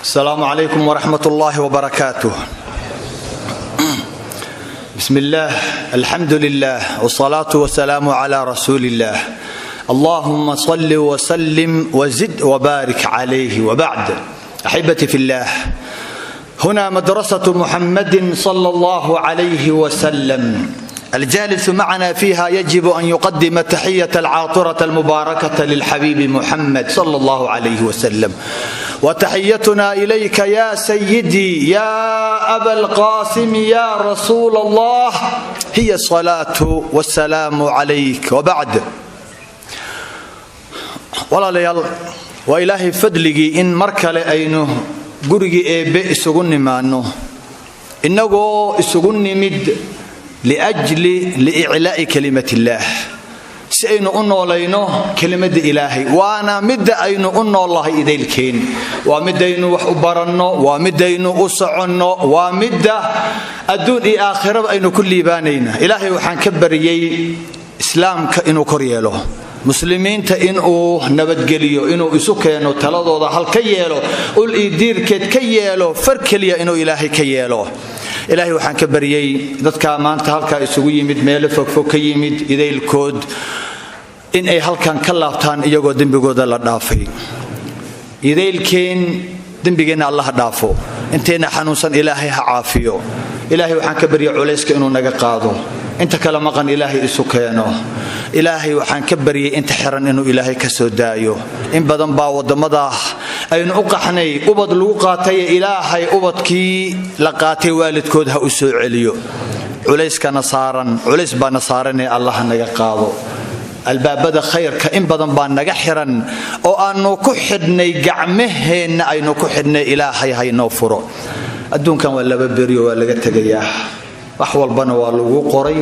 Asalaamu calaykum waraxmat ullaahi wbarakaatuh. Bismi illaah, alxamdu lilah, wsalaatu wasalaamu cla rasuuli illaah. Allahuma salli wslim wzid wbaarik calayh wbacd. Axibati fi llah, huna madrasة muxamadi sala allahu calayh wslm. الجالس معنا فيها يجب أن يقدم التحية العاطرة المباركة للحبيب محمد صلى الله عليه وسلم، وتحيتنا إليك يا سيدي يا أبا القاسم يا رسول الله هي الصلاة والسلام عليك، وبعد. Walaalayaal, waa Ilaahay fadligii in mar kale aynu gurigii Eebbe isugu nimaanno, innagoo isugu nimid liajli liiclaa'i kalimat illaah, si aynu u noolayno kelimadda Ilaahay. Waana midda aynu u noollahay idaylkeen, waa midaynu wax u baranno, waa midaynu u soconno, waa midda adduun iyo aakhiraba aynu ku liibaanayna. Ilaahay waxaan ka baryey Islaamka inuu kor yeelo, Muslimiinta inuu nabadgeliyo, inuu isu keeno, taladooda hal ka yeelo, ul iyo diirkeed ka yeelo, far keliya inuu Ilaahay ka yeelo. Ilaahay waxaan ka baryey dadka maanta halkaa isugu yimid, meelo fogfog ka yimid idaylkood, in ay halkan ka laabtaan iyagoo dembigooda la dhaafay. Idaylkeen dembigeenna Allaha dhaafo. Inteenna xanuunsan Ilaahay ha caafiyo. Ilaahay waxaan ka baryay culayska inuu naga qaado. Inta kale maqan Ilaahay isu keeno. Ilaahay waxaan ka baryay inta xiran inuu Ilaahay ka soo daayo. In badan baa waddamada aynu u qaxnay ubad lagu qaataye, Ilaahay ubadkii la qaatay waalidkood ha u soo celiyo. Culayskana saaran, culays baana saaranee, Allaha naga qaado. Albaabada khayrka in badan baa naga xiran oo aanu ku xidhnay gacmaheenna aynu ku xidhnay. Ilaahay haynoo furo. Adduunkan waa laba beryo, waa laga tegayaa. Wax walbana waa lagu qoray,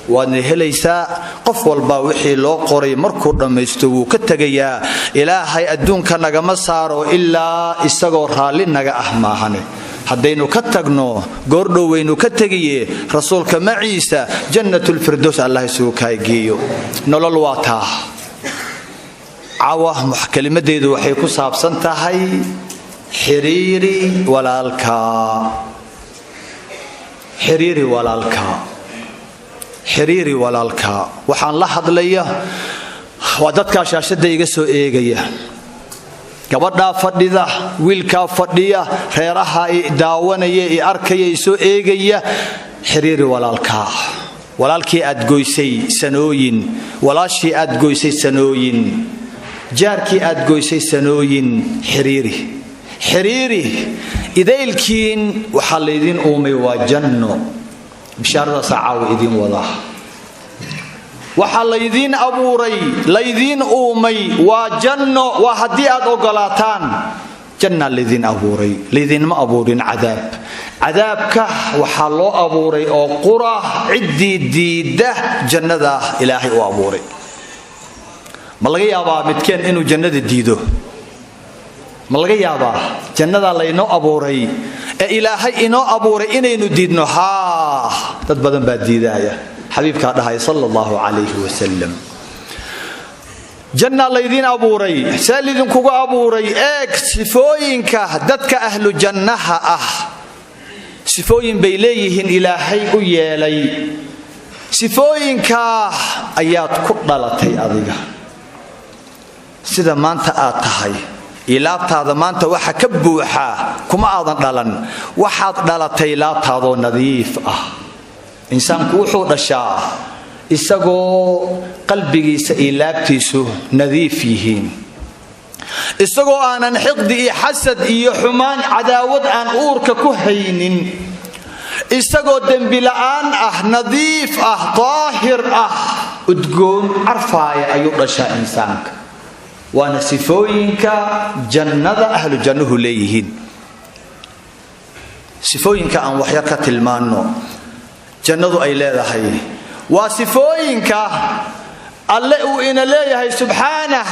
waadna helaysaa. Qof walba wixii loo qoray markuu dhammaysto wuu ka tegayaa. Ilaahay adduunka nagama saaro ilaa isagoo raalli naga ah maahane. Haddaynu ka tagno goordhow waynu ka tegiye, Rasuulka maciisa Jannatulfirdows Allah isugu kaageeyo. Nolol waa taa. Cawa kelimadeydu waxay ku saabsan tahay xiriiri walaalka, xiriiri walaalka, xiriiri walaalka. Waxaan la hadlaya waa dadkaa shaashadda iga soo eegaya, gabadhaa fadhida, wiilkaa fadhiya, reeraha i daawanaya, i arkaya, i soo eegaya. Xiriiri walaalka. Walaalkii aad goysay sanooyin, walaashii aad goysay sanooyin, jaarkii aad goysay sanooyin, xiriiri, xiriiri. Idaylkiin waxaa laydiin uumay waa janno. Bishaaradaasaa caawa idiin wadaa. Waxaa laydiin abuuray, laydiin uumay waa janno. Waa haddii aad ogolaataan. Jannaa laydiin abuuray, laydinma abuurin cadaab. Cadaabka waxaa loo abuuray oo qura ciddii diidda jannada Ilaahay u abuuray. Ma laga yaabaa midkeen inuu jannada diido? Ma laga yaabaa jannada laynoo abuuray ee Ilaahay inoo abuuray inaynu diidno? Haa, dad badan baa diidaaya. Xabiibkaa dhahay sala allahu calayhi wasalam: "Jannaa laydiin abuuray." See laydinkugu abuuray? Eeg sifooyinka dadka ahlu jannaha ah. Sifooyin bay leeyihiin Ilaahay u yeelay. Sifooyinkaa ayaad ku dhalatay adiga. Sida maanta aad tahay iyo laabtaada maanta waxa ka buuxaa kuma aadan dhalan. Waxaad dhalatay laabtaadoo nadiif ah. Insaanku wuxuu dhashaa isagoo qalbigiisa iyo laabtiisu nadiif yihiin, isagoo aanan xiqdi iyo xasad iyo xumaan, cadaawad aan uurka ku haynin, isagoo dembi la'aan ah, nadiif ah, daahir ah, udgoon carfaaya ayuu dhashaa insaanka. Waana sifooyinka jannada ahlu jannuhu leeyihiin. Sifooyinka aan waxyar ka tilmaanno jannadu ay leedahay waa sifooyinka Alle uu ina leeyahay subxaanah.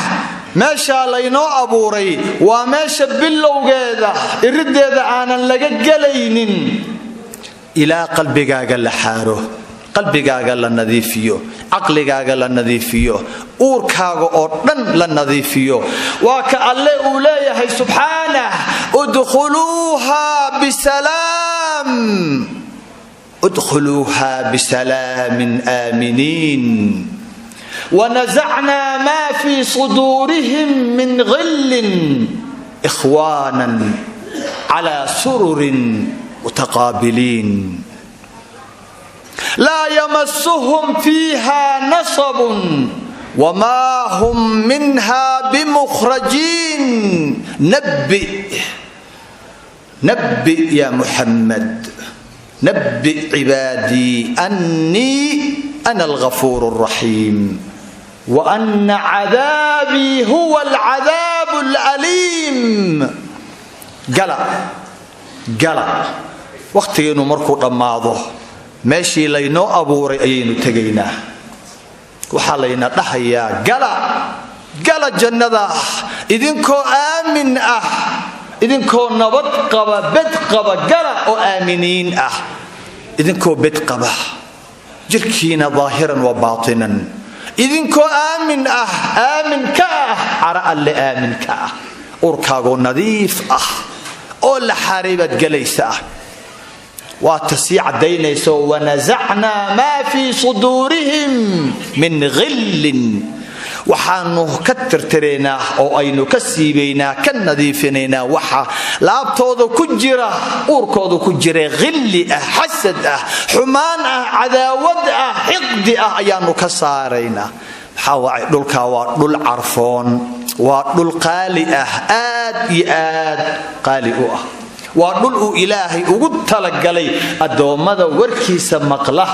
Meeshaa laynoo abuuray waa meesha bilowgeeda iriddeeda aanan laga gelaynin ilaa qalbigaaga la xaaro, qalbigaaga la nadiifiyo, caqligaaga la nadiifiyo, uurkaaga oo dhan la nadiifiyo. Waa ka Alle uu leeyahay subxaanah: "Udkhuluuhaa Udkhuluuha bisalaam, udkhuluuha bisalaamin aaminiin. Wanasacnaa maa fii suduurihim min ghillin ikhwaanan calaa sururin mutaqaabiliin. Laa yamasuhum fiiha nasabun wmaa hum minha bimukhrajiin. Nabbi, nabbi ya Muxamed, nabbi cibaadii annii ana alghafuur alraxiim waana cadaabii huwa alcadaab alaliim. Gala, gala. Wakhtigeennu markuu dhammaado, meeshii laynoo abuuray ayaynu tegaynaa. Waxaa layna dhahayaa: gala, gala jannada idinkoo aamin ah, idinkoo nabad qaba, bed qaba. Gala oo aaminiin ah, idinkoo bed qaba, jirkiina daahiran wa baatinan, idinkoo aamin ah, aamin ka ah cara Alle, aamin ka ah, urkaagoo nadiif ah oo la xaaray baad galaysa ah. Waa ta sii caddaynayso: wanasacnaa maa fii suduurihim min ghillin. Waxaanu ka tirtiraynaa oo aynu ka siibaynaa, ka nadiifinaynaa waxa laabtooda ku jira, uurkooda ku jira, khilli ah, xasad ah, xumaan ah, cadaawad ah, xiqdi ah ayaanu ka saaraynaa. Maxaa wacay? Dhulkaa waa dhul carfoon, waa dhul qaali ah, aad iyo aad qaali u ah. Waa dhul uu Ilaahay ugu talagalay addoommada warkiisa maqla.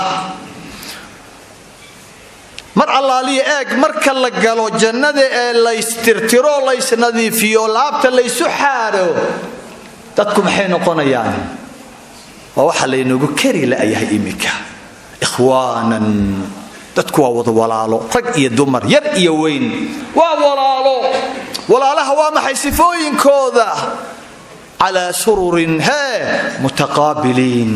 Mar allaaliya eeg, marka la galo jannada ee laystirtiro, laysnadiifiyo, laabta laysu xaadho, dadku maxay noqonayaan? Waa waxa laynagu kari la'yahay iminka. Ikhwaanan, dadku waa wada walaalo, rag iyo dumar, yar iyo weyn, waa walaalo. Walaalaha waa maxay sifooyinkooda? Calaa sururin hee mutaqaabiliin.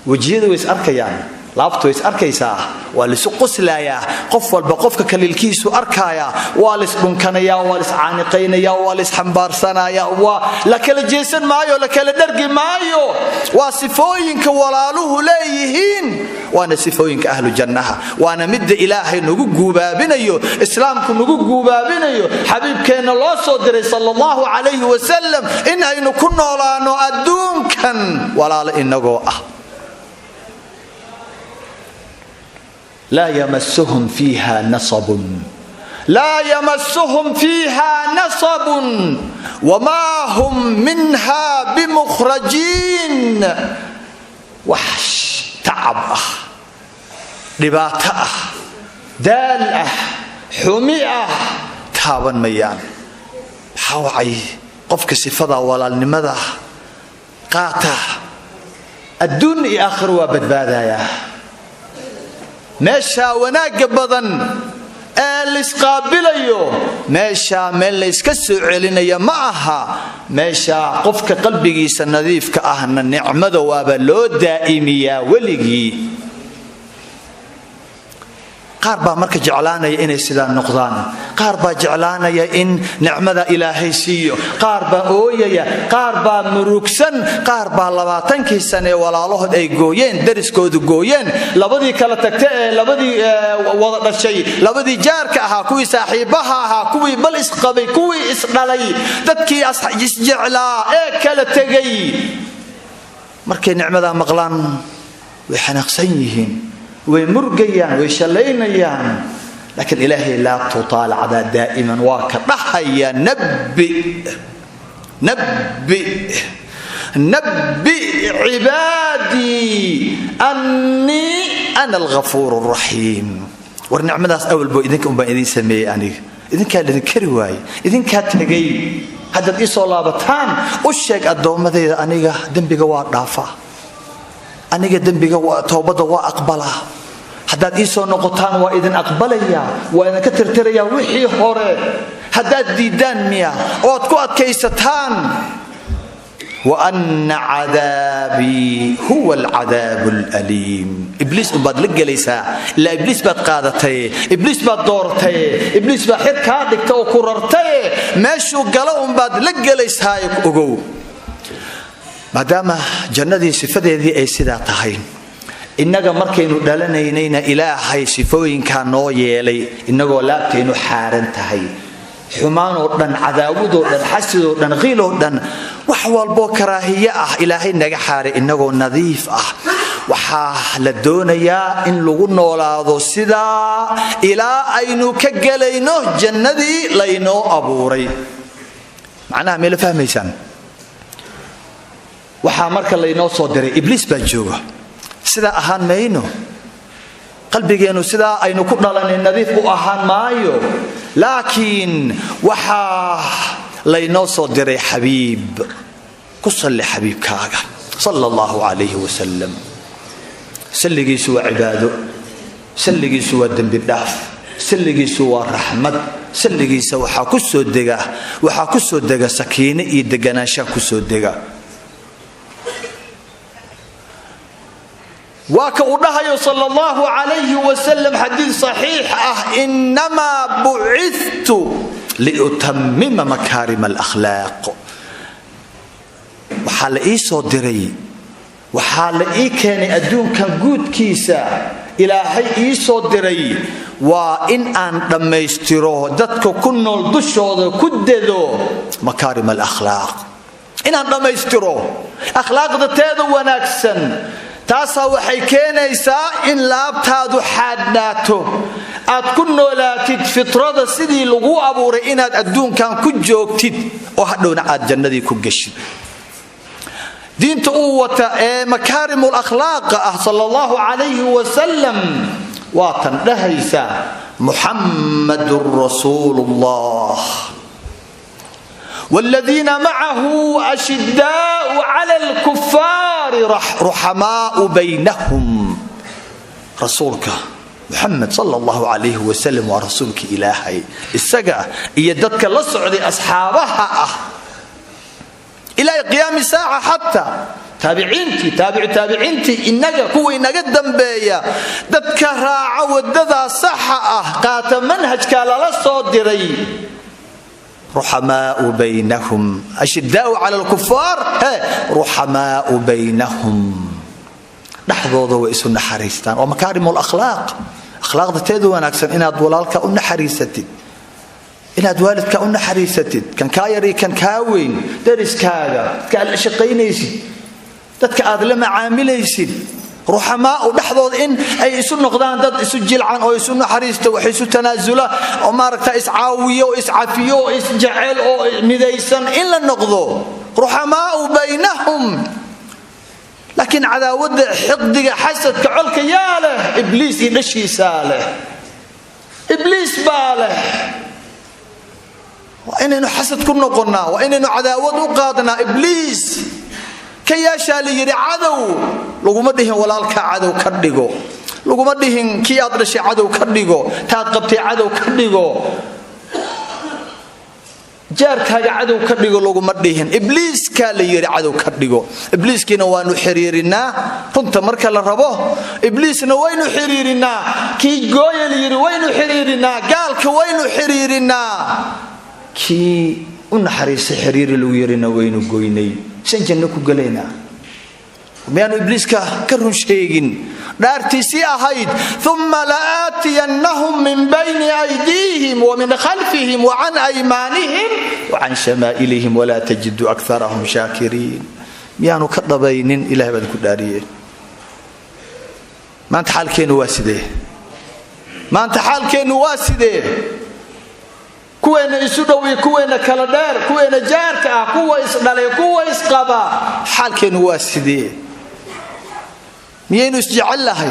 Wejiyadu way is arkayaan, laabtu way is arkaysaa, waa laisu qoslayaa, qof walba qofka kaliilkiisu arkaaya, waa laisdhunkanayaa, waa laiscaaniqaynaya, waa laisxambaarsanaya, waa la kala jeesan maayo, la kala dhargi maayo. Waa sifooyinka walaaluhu leeyihiin, waana sifooyinka ahlu jannaha, waana midda Ilaahay nagu guubaabinayo, Islaamku nagu guubaabinayo, xabiibkeenna loo soo diray sala Allahu calayhi wasalam, in aynu ku noolaano adduunkan walaalo inagoo ah. Laa yamasuhum fiiha nasabun, laa yamasuhum fiiha nasabun wamaa hum minha bimukhrajiin. Wax tacab ah, dhibaato ah, daal ah, xumi ah taaban mayaan. Maxaa wacay? Qofka sifada walaalnimada qaata, adduun iyo aakhiro waa badbaadayaa. Meeshaa wanaagga badan ee laysqaabilayo, meeshaa meel layska soo celinaya ma aha. Meeshaa qofka qalbigiisa nadiifka ahna nicmada waaba loo daa'imiyaa weligii. Qaar baa marka jeclaanaya inay sidaa noqdaan, qaar baa jeclaanaya in nicmada Ilaahay siiyo, qaar baa ooyaya, qaar baa murugsan, qaar baa 20kii sane walaalahood ay gooyeen, dariskoodu gooyeen, labadii kala tagta ee labadii wada dhashay, labadii jaarka ahaa, kuwii saaxiibaha ahaa, kuwii bal isqabay, kuwii isdhalay, dadkii isjeclaa ee kala tegay, markay nicmadaa maqlaan way xanaaqsan yihiin, way murgayaan, way shallaynayaan. Laakiin Ilaahay laabtuu taalacdaa daa'iman, waa ka dhahaya: nabbi, nabbi, nabbi cibaadii annii ana alghafuur raxiim. War nicmadaas awalbo idinka unbaan idiin sameeyey, aniga idinkaa lidin kari waaye, idinkaa tegay. Haddaad ii soo laabataan, u sheeg addoommadayda, aniga dembiga waa dhaafa, aniga dembiga toobadda waa aqbalaa. Haddaad ii soo noqotaan, waa idin aqbalayaa, waa idinka tirtirayaa wixii hore. Haddaad diiddaan miya ood ku adkaysataan, waana cadaabii huwa alcadaab alaliim. Ibliis unbaad la gelaysaa, ilaa ibliis baad qaadatay, ibliis baad dooratay, ibliis baa xir kaa dhigta oo ku rartaye, meeshuu galo unbaad la gelaysaa, ogow. Maadaama jannadii sifadeedii ay sidaa tahay, innaga markaynu dhalanaynayna Ilaahay sifooyinkaa noo yeelay, innagoo laabtaynu xaaran tahay, xumaanoo dhan, cadaawadoo dhan, xasidoo dhan, qiiloo dhan, wax walboo karaahiye ah Ilaahay naga xaaray, innagoo nadiif ah, waxaa la doonayaa in lagu noolaado sidaa ilaa aynu ka gelayno jannadii laynoo abuuray. Macnaha meela fahmaysaan? Waxaa marka laynoo soo diray, Ibliis baa jooga. Sidaa ahaan mayno, qalbigeennu sidaa aynu ku dhalanay nadiif u ahaan maayo, laakiin waxaa laynoo soo diray xabiib. Ku salli xabiibkaaga sala allahu calayhi wasalam. Salligiisu waa cibaado, salligiisu waa dembi dhaaf, salligiisu waa raxmad. Salligiisa waxaa ku soo dega, waxaa ku soo dega sakiine iyo deganaanshaa ku soo dega. Waa ka uu dhahayo sal allahu calayhi wasalam, xadiid saxiix ah: "Innamaa bucithtu liutamima makaarima alakhlaaq." Waxaa la ii soo diray, waxaa la ii keenay adduunkan guudkiisa, Ilaahay ii soo diray waa in aan dhammaystiro, dadka ku nool dushooda ku dedo makaarim alakhlaaq, inaan dhammaystiro akhlaaqda teeda wanaagsan. Taasaa waxay keenaysaa in laabtaadu xaadhnaato, aad ku noolaatid fitrada sidii lagu abuuray, inaad adduunkan ku joogtid oo hadhowna aad jannadii ku geshid. Diinta uu wata ee makaarimul akhlaaqa ah sala allahu calayhi wasalam waa tan dhahaysa: "Muxammadun rasuulullah wladiina macahu ashidaau cala lkufaari ruxamaau baynahum." Rasuulka Muxamed sala allahu calayhi wasalam waa rasuulka Ilaahay. Isaga iyo dadka la socday, asxaabaha ah, ilaa qiyaami saaca, xataa taabiciintii, taabicu taabiciintii, innaga kuwa inaga dambeeya, dadka raaca wadadaa saxa ah, qaata manhajka lala soo diray, ruxamaau baynahum, ashidaau cala lkufaar, ruxamaau baynahum, dhexdooda way isu naxariistaan. Waa makaarim lakhlaaq, akhlaaqda teedu wanaagsan, inaad walaalka u naxariisatid, inaad waalidka u naxariisatid, kan kaa yar iyo kan kaa weyn, dariskaaga, dadka aad la shaqaynaysid, dadka aad la macaamilaysid. Ruxamaau dhexdooda in ay isu noqdaan, dad isu jilcan oo isu naxariista, wax isu tanaasula oo maaragta iscaawiyo oo iscafiyo oo isjecel oo midaysan in la noqdo, ruxamaau baynahum. Laakiin cadaawadda, xiqdiga, xasadka, colka yaa leh? Ibliis iyo dhashiisaa leh, Ibliis baa leh. Waa inaynu xasad ku noqonnaa, waa inaynu cadaawad u qaadnaa Ibliis. Ka yeeshaa la yidhi cadow. Laguma dhihin walaalkaa cadow ka dhigo, laguma dhihin kii aad dhashay cadow ka dhigo, taad qabtay cadow ka dhigo, jaarkaaga cadow ka dhigo, laguma dhihin. Ibliiskaa la yidhi cadow ka dhigo. Ibliiskiina waanu xiriirinaa. Runta marka la rabo, Ibliisna waynu xiriirinaa, kii gooya la yidhi waynu xiriirinaa, gaalka waynu xiriirinaa, kii u naxariistay xiriiri lagu yidhina waynu goynay. San janno ku gelaynaa? Miyaanu Ibliiska ka run sheegin dhaartiisii ahayd: "Uma laaatiyannahum min bayni aydiihim wa min khalfihim wa can aymaanihim wa can shamaa'ilihim walaa tajidu akarahum shaakiriin"? Miyaanu ka dhabaynin? Ilahay baan ku dhaariyeen, maanta xaalkeennu waa sidee? Maanta xaalkeennu waa sidee? Kuweenna isu dhow iyo kuweenna kala dheer, kuweenna jaarka ah, kuwa isdhalay, kuwa isqaba, xaalkeennu waa sidee? Miyaynu isjecellahay?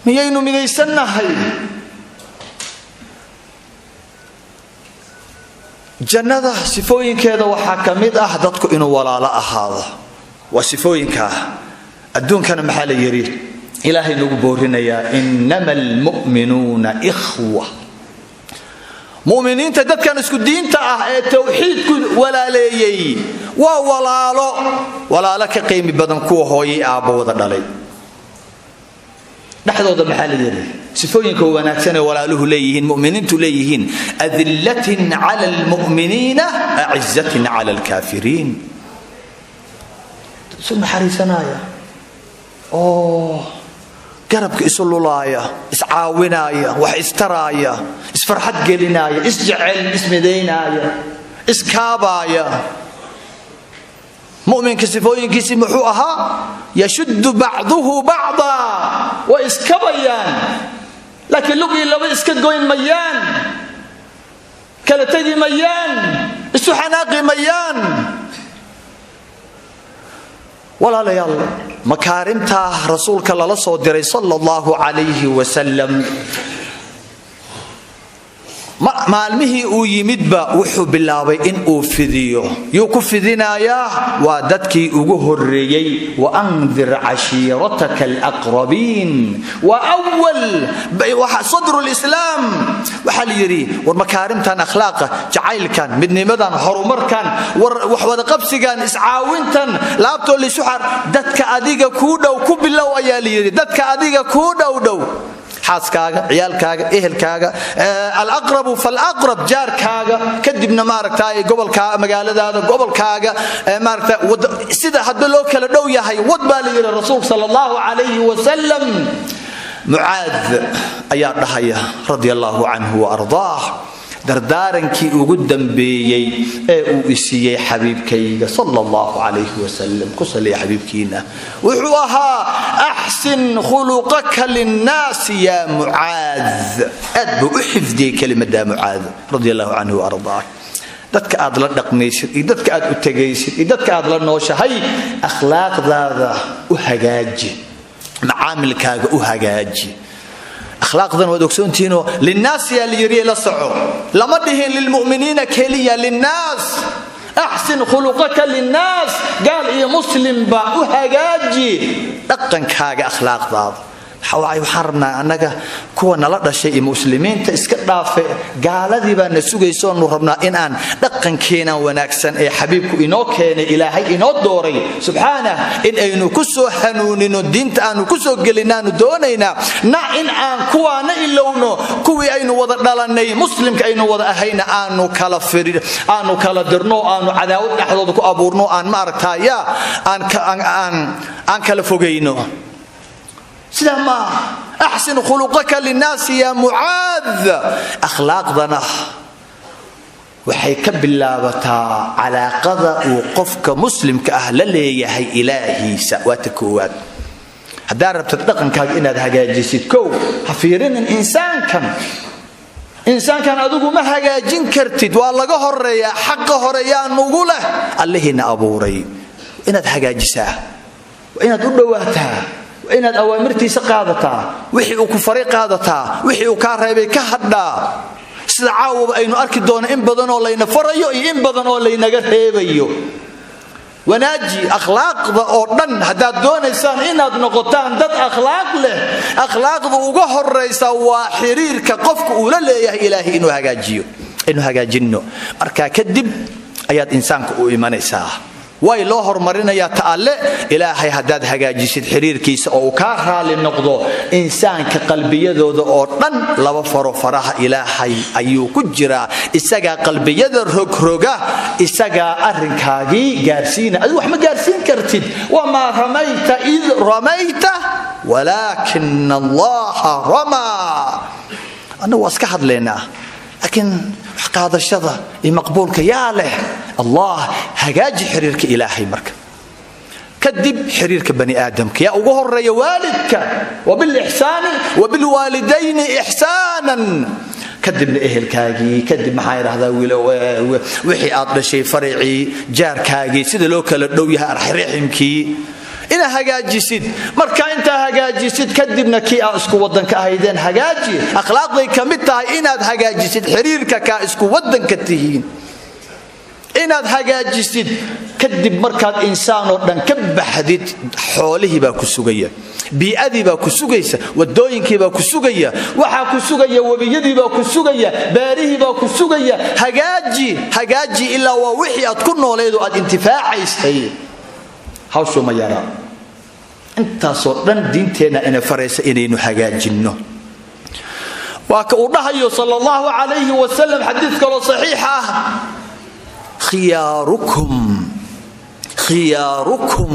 Miyaynu midaysannahay? Jannada sifooyinkeeda waxaa ka mid ah dadku inuu walaalo ahaado. Waa sifooyinkaa. Adduunkana maxaa la yidhi? Ilaahay nagu boorinayaa: "Inama almu'minuuna ikhwa." Muminiinta, dadkan isku diinta ah ee towxiidku walaaleeyey, waa walaalo, walaalo ka qiimi badan kuwa hooyay aabbo wada dhalay. Dhexdooda maxaa la yidhi? Sifooyinka wanaagsan ee walaaluhu leeyihiin, muminiintu leeyihiin: "Adillatin cala almu'miniina, acizatin cala alkaafiriin." Isu naxariisanaya oo garabka isu lulaaya, iscaawinaaya, wax istaraaya, isfarxad gelinaaya, isjecel, ismidaynaaya, iskaabaaya. Muminka sifooyinkiisii muxuu ahaa? Yashuddu bacduhu bacdaa, way iskabayaan, laakiin lugii laba iska goyn mayaan, kala tegi mayaan, isu xanaaqi mayaan. Walaalayaal, makaarimtaa rasuulka lala soo diray sala allahu calayhi wasalam, maalmihii uu yimidba wuxuu bilaabay in uu fidiyo. Yuu ku fidinayaa? Waa dadkii ugu horeeyey. Waandir cashiirataka alaqrabiin, waa wal sadru lislaam. Waxaa la yidhi, war makaarimtan akhlaaqa, jacaylkan, midnimadan, horumarkan, war waxwadaqabsigan, iscaawintan, laabtoo laysu xaar, dadka adiga kuu dhow ku bilow ayaa la yidhi. Dadka adiga kuu dhow dhow, xaaskaaga, ciyaalkaaga, ehelkaaga, alaqrabu falaqrab, jaarkaaga, kadibna maaragtay gobolkaa, magaaladaada, gobolkaaga, maaragta sida hadba loo kala dhow yahay wad baa la yidhi rasuulka sala allahu calayhi wasalam. Mucaad ayaa dhahaya radia allahu canhu wa ardaah, dardaarankii ugu dambeeyey ee uu isiiyey xabiibkayga sala allahu calayhi wasalam, ku saliya xabiibkiina, wuxuu ahaa: axsin khuluqaka linnaasi yaa Mucaad. Aad buu u xifdiyey kelimada Mucaad radi allahu canhu wa ardaah. Dadka aad la dhaqmaysid iyo dadka aad u tegaysid iyo dadka aad la nooshahay, akhlaaqdaada u hagaaji, macaamilkaaga u hagaaji. Akhlaaqdan waad ogsoontihiinoo linnaas yaa la yidhi, la soco, lama dhihin lilmu'miniina keliya. Linnaas, axsin khuluqaka linnaas, gaal iyo muslimba u hagaaji dhaqankaaga, akhlaaqdaada. Waxaan rabnaa annaga kuwa nala dhashay iyo muslimiinta iska dhaafe, gaaladii baa na sugaysoonu rabnaa in aan dhaqankeenan wanaagsan ee xabiibku inoo keenay, Ilaahay inoo dooray subxaanah, in aynu ku soo hanuunino, diinta aanu ku soo gelinaanu doonaynaa, na in aan kuwaana ilowno, kuwii aynu wada dhalannay, muslimka aynu wada ahayna aanu kala aanu kala dirno, aanu cadaawad dhexdooda ku abuurno, aan maaragtaya aan kala fogayno. Sidaa maaha. Axsin khuluqaka linnaasi yaa Mucaad. Akhlaaqdana waxay ka bilaabataa calaaqada uu qofka muslimka ah la leeyahay Ilaahiisa. Waa ta koowaad. Haddaad rabtid dhaqankaaga inaad hagaajisid, kow, ha fiirinin insaankan. Insaankan adigu ma hagaajin kartid, waa laga horeeyaa. Xaqa horeeyaa nugu leh Allihiina abuuray. Inaad hagaajisaa, waa inaad u dhowaataa, waa inaad awaamirtiisa qaadataa, wixii uu ku faray qaadataa, wixii uu kaa reebay ka hadhaa. Sida caawaba aynu arki doono, in badan oo layna farayo iyo in badan oo laynaga reebayo. Wanaaji akhlaaqda oo dhan. Haddaad doonaysaan inaad noqotaan dad akhlaaq leh, akhlaaqda uga horaysa waa xiriirka qofka uu la leeyahay Ilaahay inuu hagaajiyo, aynu hagaajinno. Markaa kadib ayaad insaanka u imanaysaa. Way loo horumarinayaa ta Alle. Ilaahay haddaad hagaajisid xiriirkiisa oo uu kaa raali noqdo, insaanka qalbiyadooda oo dhan laba faro faraha Ilaahay ayuu ku jiraa. Isagaa qalbiyada rogroga, isagaa arrinkaagii gaarsiina. Adigu wax ma gaarsiin kartid. Wamaa ramayta id ramayta walaakina Allaha ramaa. Annagu waa iska hadlaynaa, laakiin wax qaadashada iyo maqbuulka yaa leh? Allah. Hagaaji xiriirka Ilaahay. Marka kadib xiriirka bani aadamka yaa ugu horeeya? Waalidka. Wabilixsaani wabilwaalidayni ixsaanan. Kadibna ehelkaagii, kadib maxaa idhahdaa, wixii aad dhashay, faricii, jaarkaagii, sida loo kala dhow yahay, arxriximkii inaad hagaajisid. Marka intaa hagaajisid kadibna kii aa isku wadanka ahaydeen hagaaji. Akhlaaqday ka mid tahay inaad hagaajisid xiriirka kaa isku wadanka tihiin, inaad hagaajisid. Kadib markaad insaan oo dhan ka baxdid, xoolihii baa ku sugaya, bii'adii baa ku sugaysa, wadooyinkii baa ku sugaya, waxaa ku sugaya webiyadii baa ku sugaya, beerihii baa ku sugaya. Hagaaji, hagaaji, ilaa waa wixii aad ku nooleed oo aad intifaacaysay. Hawshu ma yaraa. Intaasoo dhan diinteenna ina faraysa inaynu hagaajinno. Waa ka uu dhahayo sala allahu calayhi wasalam xadiid kaloo saxiix ah: khiyaarukum Khiyaarukum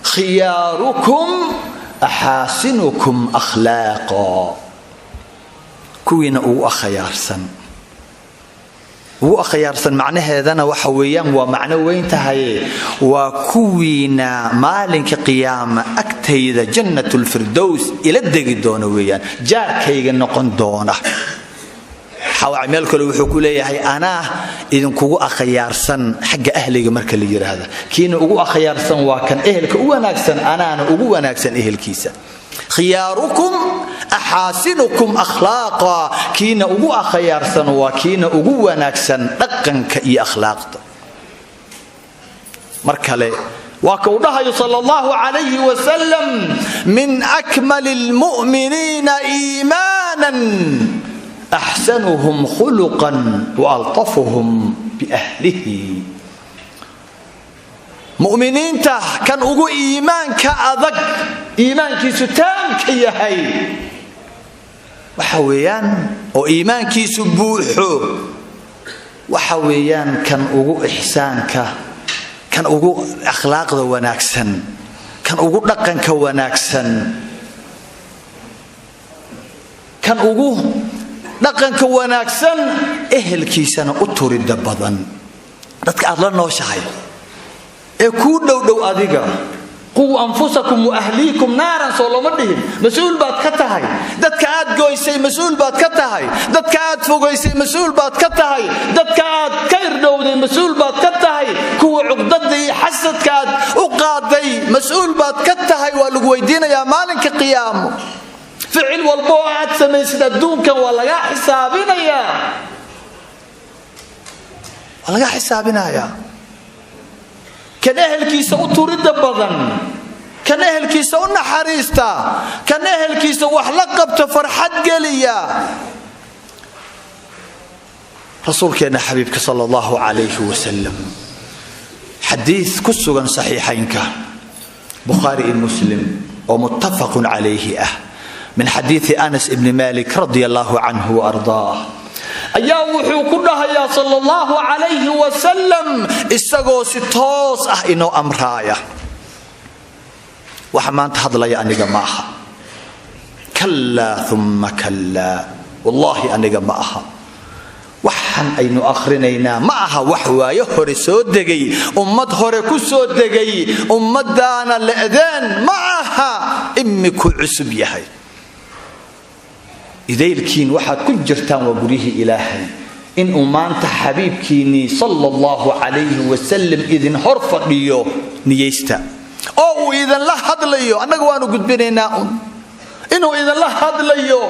khiyaarukum axaasinukum akhlaaqa, kuwiina ugu akhayaarsan. Ugu akhyaarsan macnaheedana waxa weeyaan, waa macno weyn tahaye, waa kuwiina maalinka qiyaama agtayda Jannatulfirdows ila degi doona weeyaan, jaarkayga noqon doona. Meel kale wuxuu ku leeyahay: anaa idinkugu akhyaarsan xagga ahliga. Marka la yidhaahda kiina ugu akhyaarsan waa kan ehelka u wanaagsan, anaana ugu wanaagsan ehelkiisa. Khiyaarukum axaasinukum akhlaaqa, kiina ugu akhyaarsan waa kiina ugu wanaagsan dhaqanka iyo akhlaaqda. Mar kale waa ka uu dhahayo sal allahu calayhi wasalam: min akmali lmu'miniina iimaanan axsanuhum khuluqan waaltafuhum biahlihi. Mu'miniinta kan ugu iimaanka adag, iimaankiisu taamka yahay, waxa weeyaan oo iimaankiisu buuxo, waxa weeyaan kan ugu ixsaanka, kan ugu akhlaaqda wanaagsan, kan ugu dhaqanka wanaagsan, kan ugu dhaqanka wanaagsan, ehelkiisana u turida badan. Dadka aad la nooshahay ee kuu dhowdhow adiga, quu anfusakum wa ahliikum naaran, soo looma dhihin? Mas-uul baad ka tahay. Dadka aad goysay mas-uul baad ka tahay, dadka aad fogaysay mas-uul baad ka tahay, dadka aad ka irdhowday mas-uul baad ka tahay, kuwa cuqdada iyo xasadka aad u qaaday mas-uul baad ka tahay. Waa lagu weydiinayaa maalinka qiyaamo. Ficil walba oo aad samaysid adduunkan waa lagaa xisaabinayaa, waa lagaa xisaabinayaa. Kan ehelkiisa u turida badan, kan ehelkiisa u naxariista, kan ehelkiisa wax la qabto, farxad geliya. Rasuulkeenna xabiibka sal allahu calayhi wasalam, xadiid ku sugan saxiixaynka Bukhaari iyo Muslim oo muttafaqun calayhi ah, min xadiidi Anas ibni Malik radia allahu canhu wa ardaah, ayaa wuxuu ku dhahayaa sal allahu calayhi wasalam, isagoo si toos ah inoo amraaya. Waxa maanta hadlaya aniga ma aha. Kallaa uma kallaa, wallaahi aniga ma aha. Waxan aynu akhrinaynaa ma aha wax waayo hore soo degay, ummad hore ku soo degay, ummadaana le'deen ma aha, imikuu cusub yahay. Idaylkiin waxaad ku jirtaan waa guryihii Ilaahay. Inuu maanta xabiibkiinnii sala allahu calayhi wasalam idin hor fadhiyo niyaysta oo uu idinla hadlayo, annaga waanu gudbinaynaa un. Inuu idinla hadlayo,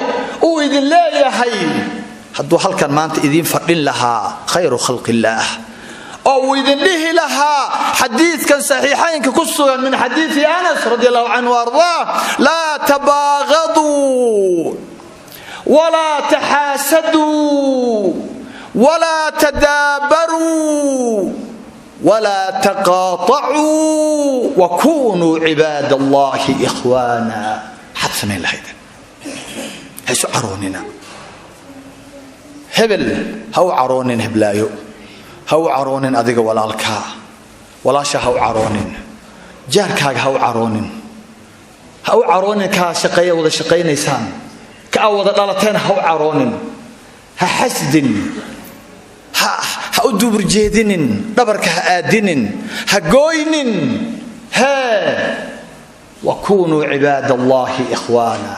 uu idin leeyahay, hadduu halkan maanta idiin fadhin lahaa khayru khalqillaah oo uu idin dhihi lahaa xadiidkan saxiixaynka ku sugan min xadiidi Anas radi allahu canhu ardaa: laa tabaaqaduu walaa taxaasaduu walaa tadaabaruu walaa taqaaطacuu wakunuu cibaad allahi ikhwaana, maxaad samayn lahaydeen? Ha isu caroonina. Hebel ha u caroonin, heblaayo ha u caroonin, adiga walaalkaa, walaasha ha u caroonin, jaarkaaga ha u caroonin, ha u caroonin kaa shaqeeya wada shaqaynaysaan, ka aa wada dhalateen ha u caroonin, ha xasdin, ha u duburjeedinin, dhabarka ha aadinin, ha gooynin. Hee, wakunuu cibaad allahi ikhwaana,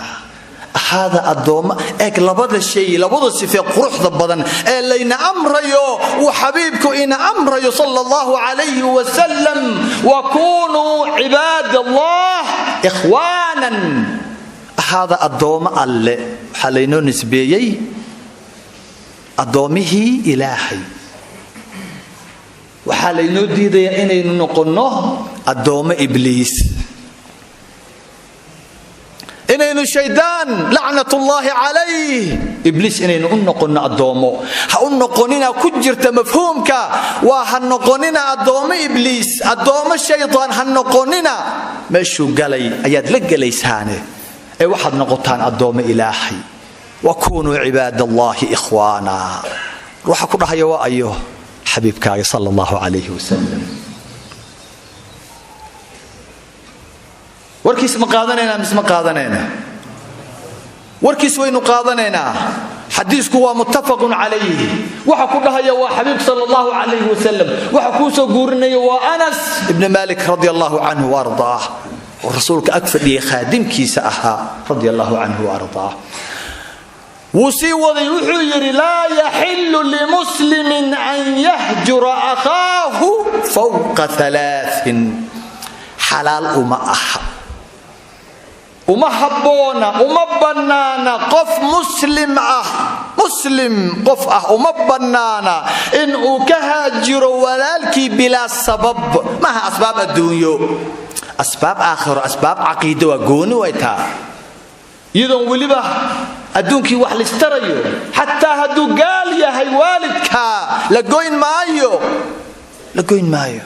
ahaada addoommo. Eeg labada shay, labada sifee quruxda badan ee layna amrayo, uu xabiibku ina amrayo sala allahu calayhi wasalam: wakunuu cibaad allah ikhwaanan, ahaada addoommo Alle. Waxaa laynoo nisbeeyey addoommihii Ilaahay. Waxaa laynoo diidayaa inaynu noqonno addoommo Ibliis, inaynu shaydaan lacnatullaahi calayh, Ibliis, inaynu u noqonno addoommo. Ha u noqonina ku jirta mafhuumka waa ha noqonina addoommo Ibliis, addoommo shaydaan ha noqonina. Meeshuu galay ayaad la gelaysaane, ee waxaad noqotaan addoommo Ilaahay. Wakunuu cibaad allahi ikhwaana. Ruuxa ku dhahaya waa ayo? Xabiibkaaga sala allahu calayhi wasalam. Warkiis ma qaadanaynaa mise ma qaadanaynaa? Warkiis waynu qaadanaynaa. Xadiisku waa muttafaqun calayhi. Waxa ku dhahaya waa xabiibka sal allahu calayhi wasalam, waxa kuu soo guurinaya waa Anas ibni Malik radi allahu canhu waardaah, oo rasuulka ag fadhiyay, khaadimkiisa ahaa, radi allahu canhu waardaah. Wuu sii waday, wuxuu yidhi: laa yaxilu limuslimin an yahjura akhaahu fawqa alaain. Xalaal uma aha, uma habboona, uma bannaana qof muslim ah, muslim qof ah uma bannaana inuu ka haajiro walaalkii bilaa sabab. Maaha asbaab adduunyo, asbaab aakhiro, asbaab caqiida waa gooni way taa, iyadoon weliba adduunkii wax listarayo. Xataa hadduu gaal yahay waalidkaa, la goyn maayo, la goyn maayo.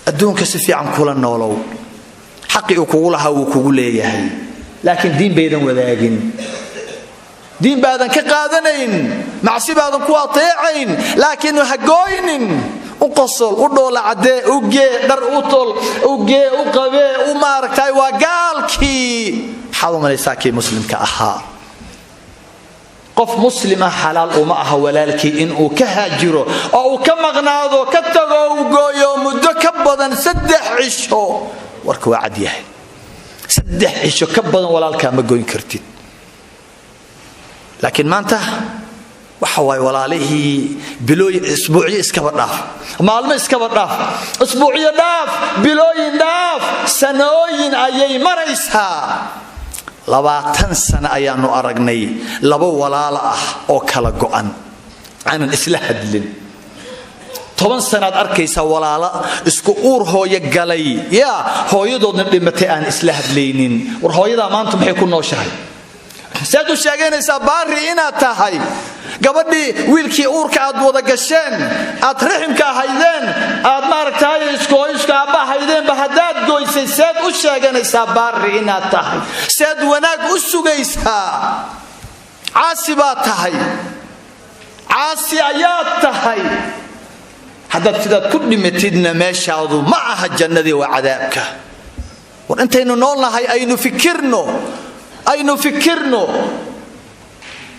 Adduunka si fiican kula noolow, xaqii uu kugu lahaa wuu kugu leeyahay, laakiin diin baydan wadaagin, diin baadan ka qaadanayn, macsi baadan ku ateecayn, laakiin ha gooynin. U qosol, u dhoola caddee, u gee dhar, u tol, u gee, u qabee, u maaragtay. Waa gaalkii, maxaad u malaysaa kii muslimka ahaa? Qof muslim ah xalaal uma aha walaalkii inuu ka haajiro oo uu ka maqnaado, ka tago, u gooyo muddo ka badan 3 cisho. Warka waa cad yahay. 3 cisho ka badan walaalkaa ma goyn kartid. Laakiin maanta waxa waaye walaalihii bilooyin, isbuucyo iskaba dhaaf, maalmo iskaba dhaaf, isbuucyo dhaaf, bilooyin dhaaf, sanooyin ayay maraysaa. 20 sano ayaanu aragnay laba walaalo ah oo kala go'an, aanan isla hadlin. 10 sanaad arkaysaa walaalo isku uur hooyo galay, yaa hooyadoodna dhimatay, aan isla hadlaynin. War hooyadaa maanta maxay ku nooshahay? Saad u sheeganaysaa baari inaad tahay gabadhii wiilkii uurka aad wada gasheen, aad raximka ahaydeen, aad maaragtay iskooyisku aabba ahaydeenba haddaad goysay, seed u sheeganaysaa baari inaad tahay? Seed wanaag u sugaysaa? Caasi baad tahay, caasi ayaad tahay. Haddaad sidaad ku dhimatidna, meeshaadu ma aha jannadii, waa cadaabka. War intaynu noolnahay aynu fikirno, aynu fikirno.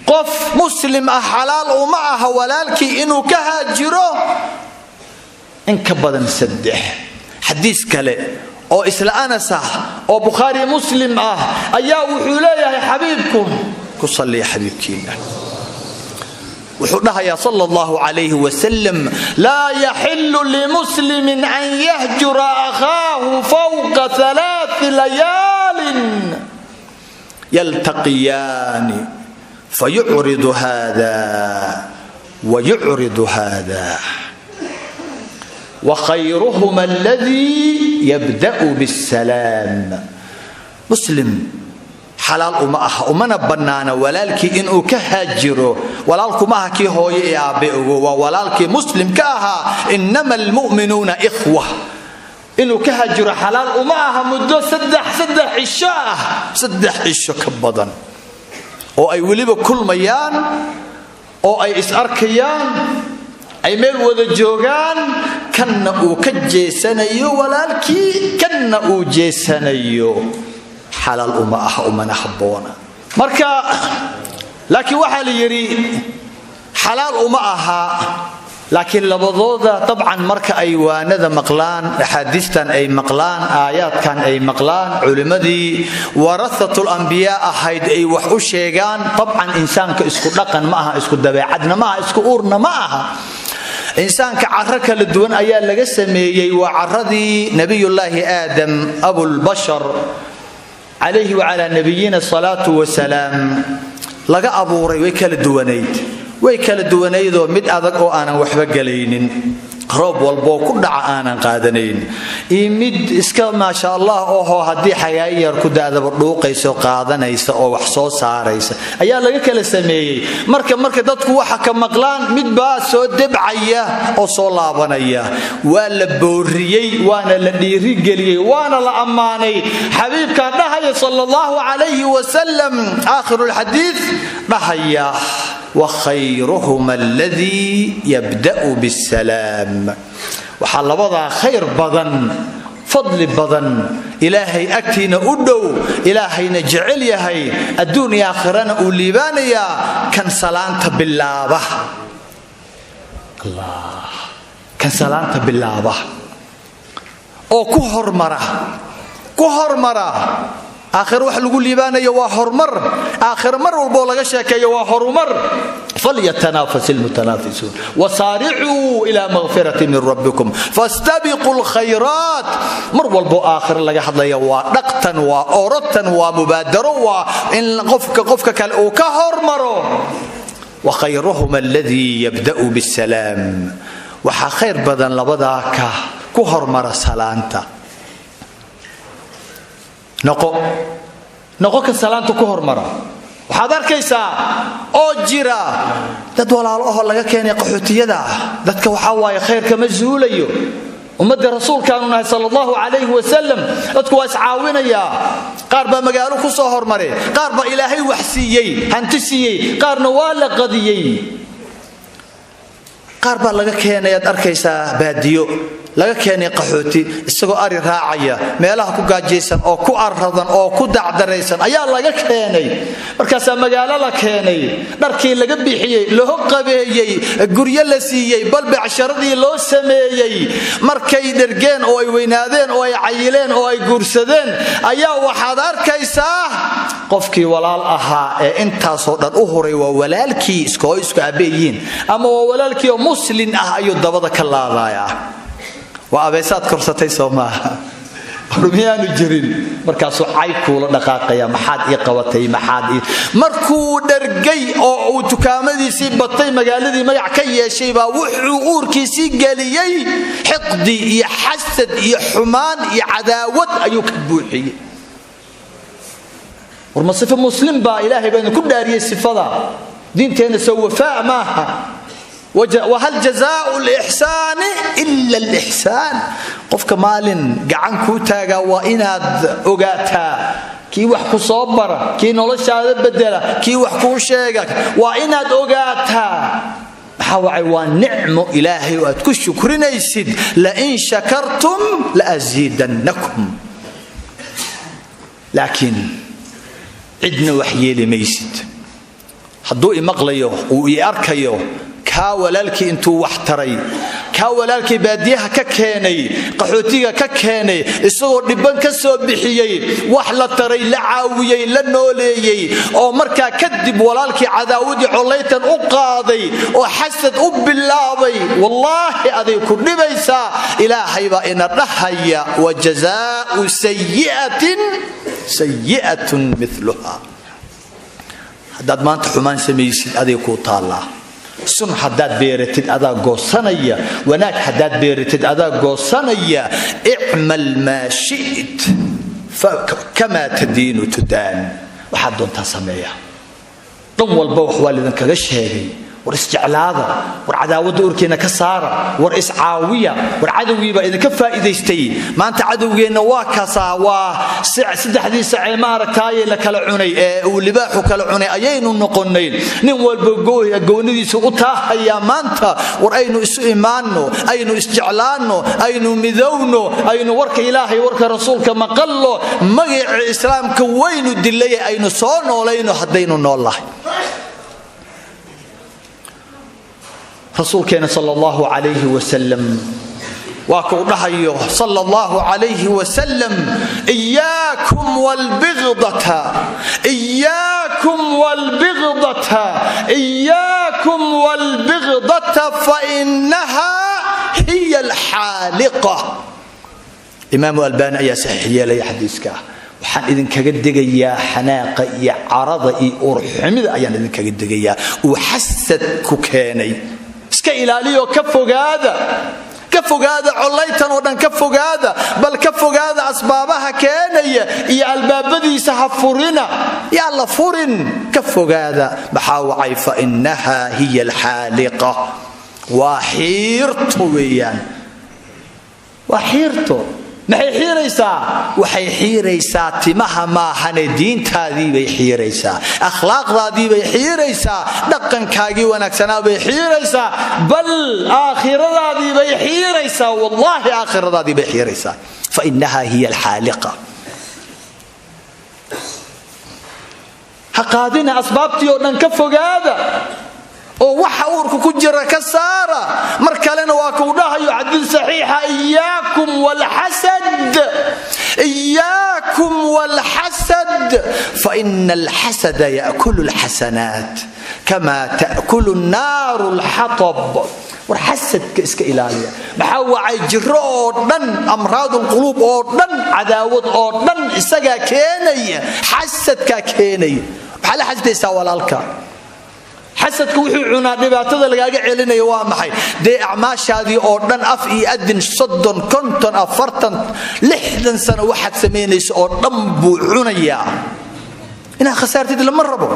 Qof muslim ah xalaal uma aha walaalkii inuu ka haajiro in ka badan 3. Xadiis kale oo isla Anas ah oo Bukhaari Muslim ah ayaa wuxuu leeyahay xabiibku, ku salliya xabiibkiina, wuxuu dhahayaa sal allahu calayhi wasalam: laa yaxilu limuslimin an yahjura akhaahu fawqa alaai layaalin yaltaqiyaani fayucridu hada wayucridu hada, wakhayruhuma aladii yabda'u bsalaam. Muslim xalaal uma aha, umana bannaana walaalkii inuu ka haajiro. Walaalku ma aha kii hooye ee aabbe ogo, waa walaalkii muslimka ahaa. Inama almu'minuuna ikhwa. Inuu ka haajiro xalaal uma aha muddo 3 cisho ah, 3 cisho ka badan, oo ay weliba kulmayaan oo ay is arkayaan, ay meel wada joogaan, kanna uu ka jeesanayo walaalkii, kanna uu jeesanayo. Xalaal uma aha, umana habboona. Marka laakiin waxaa la yidhi xalaal uma aha, laakiin labadooda dabcan marka ay waanada maqlaan, axaadiistan ay maqlaan, aayaadkan ay maqlaan, culimmadii warahatul ambiyaa ahayd ay wax u sheegaan, dabcan insaanka isku dhaqan ma aha, isku dabeecadna ma aha, isku uurna ma aha. Insaanka caro kala duwan ayaa laga sameeyey. Waa caradii Nabiyullaahi Aadam abulbashar calayhi wacalaa nabiyina salaatu wasalaam laga abuuray. Way kala duwanayd, way kala duwanaydoo mid adag oo aanan waxba gelaynin, roob walboo ku dhaca aanan qaadanayn, iyo mid iska maasha Allah ohoo haddii xagaayo yar ku da'daba dhuuqaysa, qaadanaysa oo wax soo saaraysa ayaa laga kala sameeyey. Marka dadku waxa ka maqlaan, mid baa soo debcaya oo soo laabanaya. Waa la booriyey, waana la dhiirigeliyey, waana la ammaanay. Xabiibkaa dhahaya sal allahu calayhi wasalam, aakhiru lxadiid dhahaya: wakhayruhuma aladii yabda'u bisalaam. Waxaa labadaa khayr badan. Fadli badan, Ilaahay agtiina u dhow, Ilaahayna jecel yahay, adduun iyo aakhirana uu liibaanayaa kan salaanta bilaaba. Allah, kan salaanta bilaaba oo ku hormara, ku hormara. Aakhiro wax lagu liibaanayo waa horumar. Aakhiro mar walboo laga sheekeeyo waa horumar. فليتنافس المتنافسون، وسارعوا إلى مغفرة من ربكم، فاستبقوا الخيرات. Mar walbo aakhiro laga hadlaya waa dhaqtan, waa orotan, waa mubaadaro, waa in qofka qofka kale uu ka hormaro. وخيرهما الذي يبدأ بالسلام. Waxaa khayr badan labadaa ka ku hormara salaanta. Noqo, noqo ka salaanta ku hormara. Waxaad arkaysaa oo jira dad walaalo ahoo laga keenay qaxootiyada ah. Dadka waxaa waaye khayrka ma zuulayo. Ummadda rasuulkaanu nahay sala allahu calayhi wasalam. Dadku waa iscaawinayaa. Qaar baa magaalo ku soo hormaray, qaar baa Ilaahay wax siiyey, hanti siiyey, qaarna waa la qadiyey. Qaar baa laga keenay, aad arkaysaa, baadiyo laga keenay, qaxooti, isagoo ari raacaya, meelaha ku gaajaysan oo ku aradan oo ku dacdaraysan ayaa laga keenay. Markaasaa magaalo la keenay, dharkii laga bixiyey, loo qabeeyey, guryo la siiyey, bal becsharadii loo sameeyey. Markay dhergeen oo ay weynaadeen oo ay cayileen oo ay guursadeen ayaa waxaad arkaysaa qofkii walaal ahaa ee intaasoo dhan u huray, waa walaalkii iskoo isku abeeyihiin ama waa walaalkii oo muslin ah, ayuu dabada ka laadayaa. Waa abeesaad korsatay, soo maaha? War miyaanu jirin? Markaasuu cay kuula dhaqaaqaya: "Maxaad ii qabatay? Maxaad ii?" Markuu dhargay oo uu dukaamadiisii batay, magaaladii magac ka yeeshay, baa wuxuu uurkiisii geliyey xiqdi iyo xasad iyo xumaan iyo cadaawad ayuu ka buuxiyey. War ma sifo muslim baa? Ilaahay baa idinku dhaariyey, sifada diinteenna soo wafaa maaha? وهل جزاء الإحسان إلا الإحسان. Qofka maalin gacan kuu taagaa waa inaad ogaataa, kii wax ku soo bara, kii noloshaada bedela, kii wax kuu sheega, waa inaad ogaataa. Maxaa wacay? Waa nicmo Ilaahay oo aad ku shukrinaysid. لئن شكرتم لأزيدنكم. Laakiin cidna wax yeeli maysid. Hadduu imaqlayo, uu ii arkayo, kaa walaalkii intuu wax taray, kaa walaalkii baadiyaha ka keenay, qaxootiga ka keenay, isagoo dhibban ka soo bixiyey, wax la taray, la caawiyey, la nooleeyey, oo markaa kadib walaalkii cadaawadii collaytan u qaaday oo xasad u bilaabay, wallaahi aday ku dhibaysaa. Ilaahay baa ina dhahaya: وجزاء سيئة سيئة مثلها. Haddaad maanta xumaan samaysid, aday kuu taallaa. Sun haddaad beeratid, adaa goosanaya. Wanaag haddaad beeratid, adaa goosanaya. اعمل ما شئت، كما تدين تدان. Waxaad doontaa sameeya. Dhan walba wax waa lidinkaga sheegay. War isjeclaada, war cadaawadda urkeenna ka saara, war iscaawiya. War cadowgiibaa idinka faa'iidaystay. Maanta cadowgeenna waa kaasaa, waa saddexdii sacee maaragtaaye la kala cunay ee uu libaaxu kala cunay ayaynu noqonnay. Nin walba goonidiisu u taahayaa maanta. War aynu isu imaanno, aynu isjeclaanno, aynu midowno, aynu warka Ilaahay, warka rasuulka maqallo. Magaca islaamka waynu dilay, aynu soo noolayno haddaynu nool lahay. Rasuulkeena sal allahu calayhi wasalam waa kuu dhahayo sal allahu calayhi wasalam: إياكم والبغضة، إياكم والبغضة، إياكم والبغضة، فإنها هي الحالقة. Imaamu Albaani ayaa saxiix yeelaya xadiiska. Waxaan idinkaga digayaa xanaaqa iyo carada iyo uurxumida ayaan idinkaga digayaa uu xasad ku keenay. Iska ilaaliyoo ka fogaada, ka fogaada collaytan oo dhan, ka fogaada, bal ka fogaada asbaabaha keenaya iyo albaabadiisa ha furina, yaa la furin, ka fogaada. Maxaa wacay? فإنها هي الحالقة. Waa xiirto weeyaan, waa xiirto. Maxay xiiraysaa? Waxay xiiraysaa timaha maahane, diintaadii bay xiiraysaa, akhlaaqdaadii bay xiiraysaa, dhaqankaagii wanaagsanaa bay xiiraysaa, bal aakhiradaadii bay xiiraysaa. Wallaahi, aakhiradaadii bay xiiraysaa. Fa innaha hiya alxaaliqa. Ha qaadina asbaabtii oo dhan, ka fogaada oo waxa uurka ku jira ka saara. Mar kalena waa kuu dhahayo xadiid saxiixa: iyaakum walxasad, iyaakum walxasad, faina alxasada yaakulu alxasanaat kama taakulu nnaaru alxatab. War xasadka iska ilaaliya. Maxaa wacay? Jiro oo dhan, amraad alquluub oo dhan, cadaawad oo dhan isagaa keenaya, xasadkaa keenaya. Maxaa la xasdaysaa walaalka? Xasadka wuxuu cunaa dhibaatada lagaaga celinayo. Waa maxay dee? Acmaashaadii oo dhan, af iyo adin, 30, 50, 40, 60 sano waxaad samaynaysa oo dhan buu cunayaa. Inaad khasaartid lama rabo.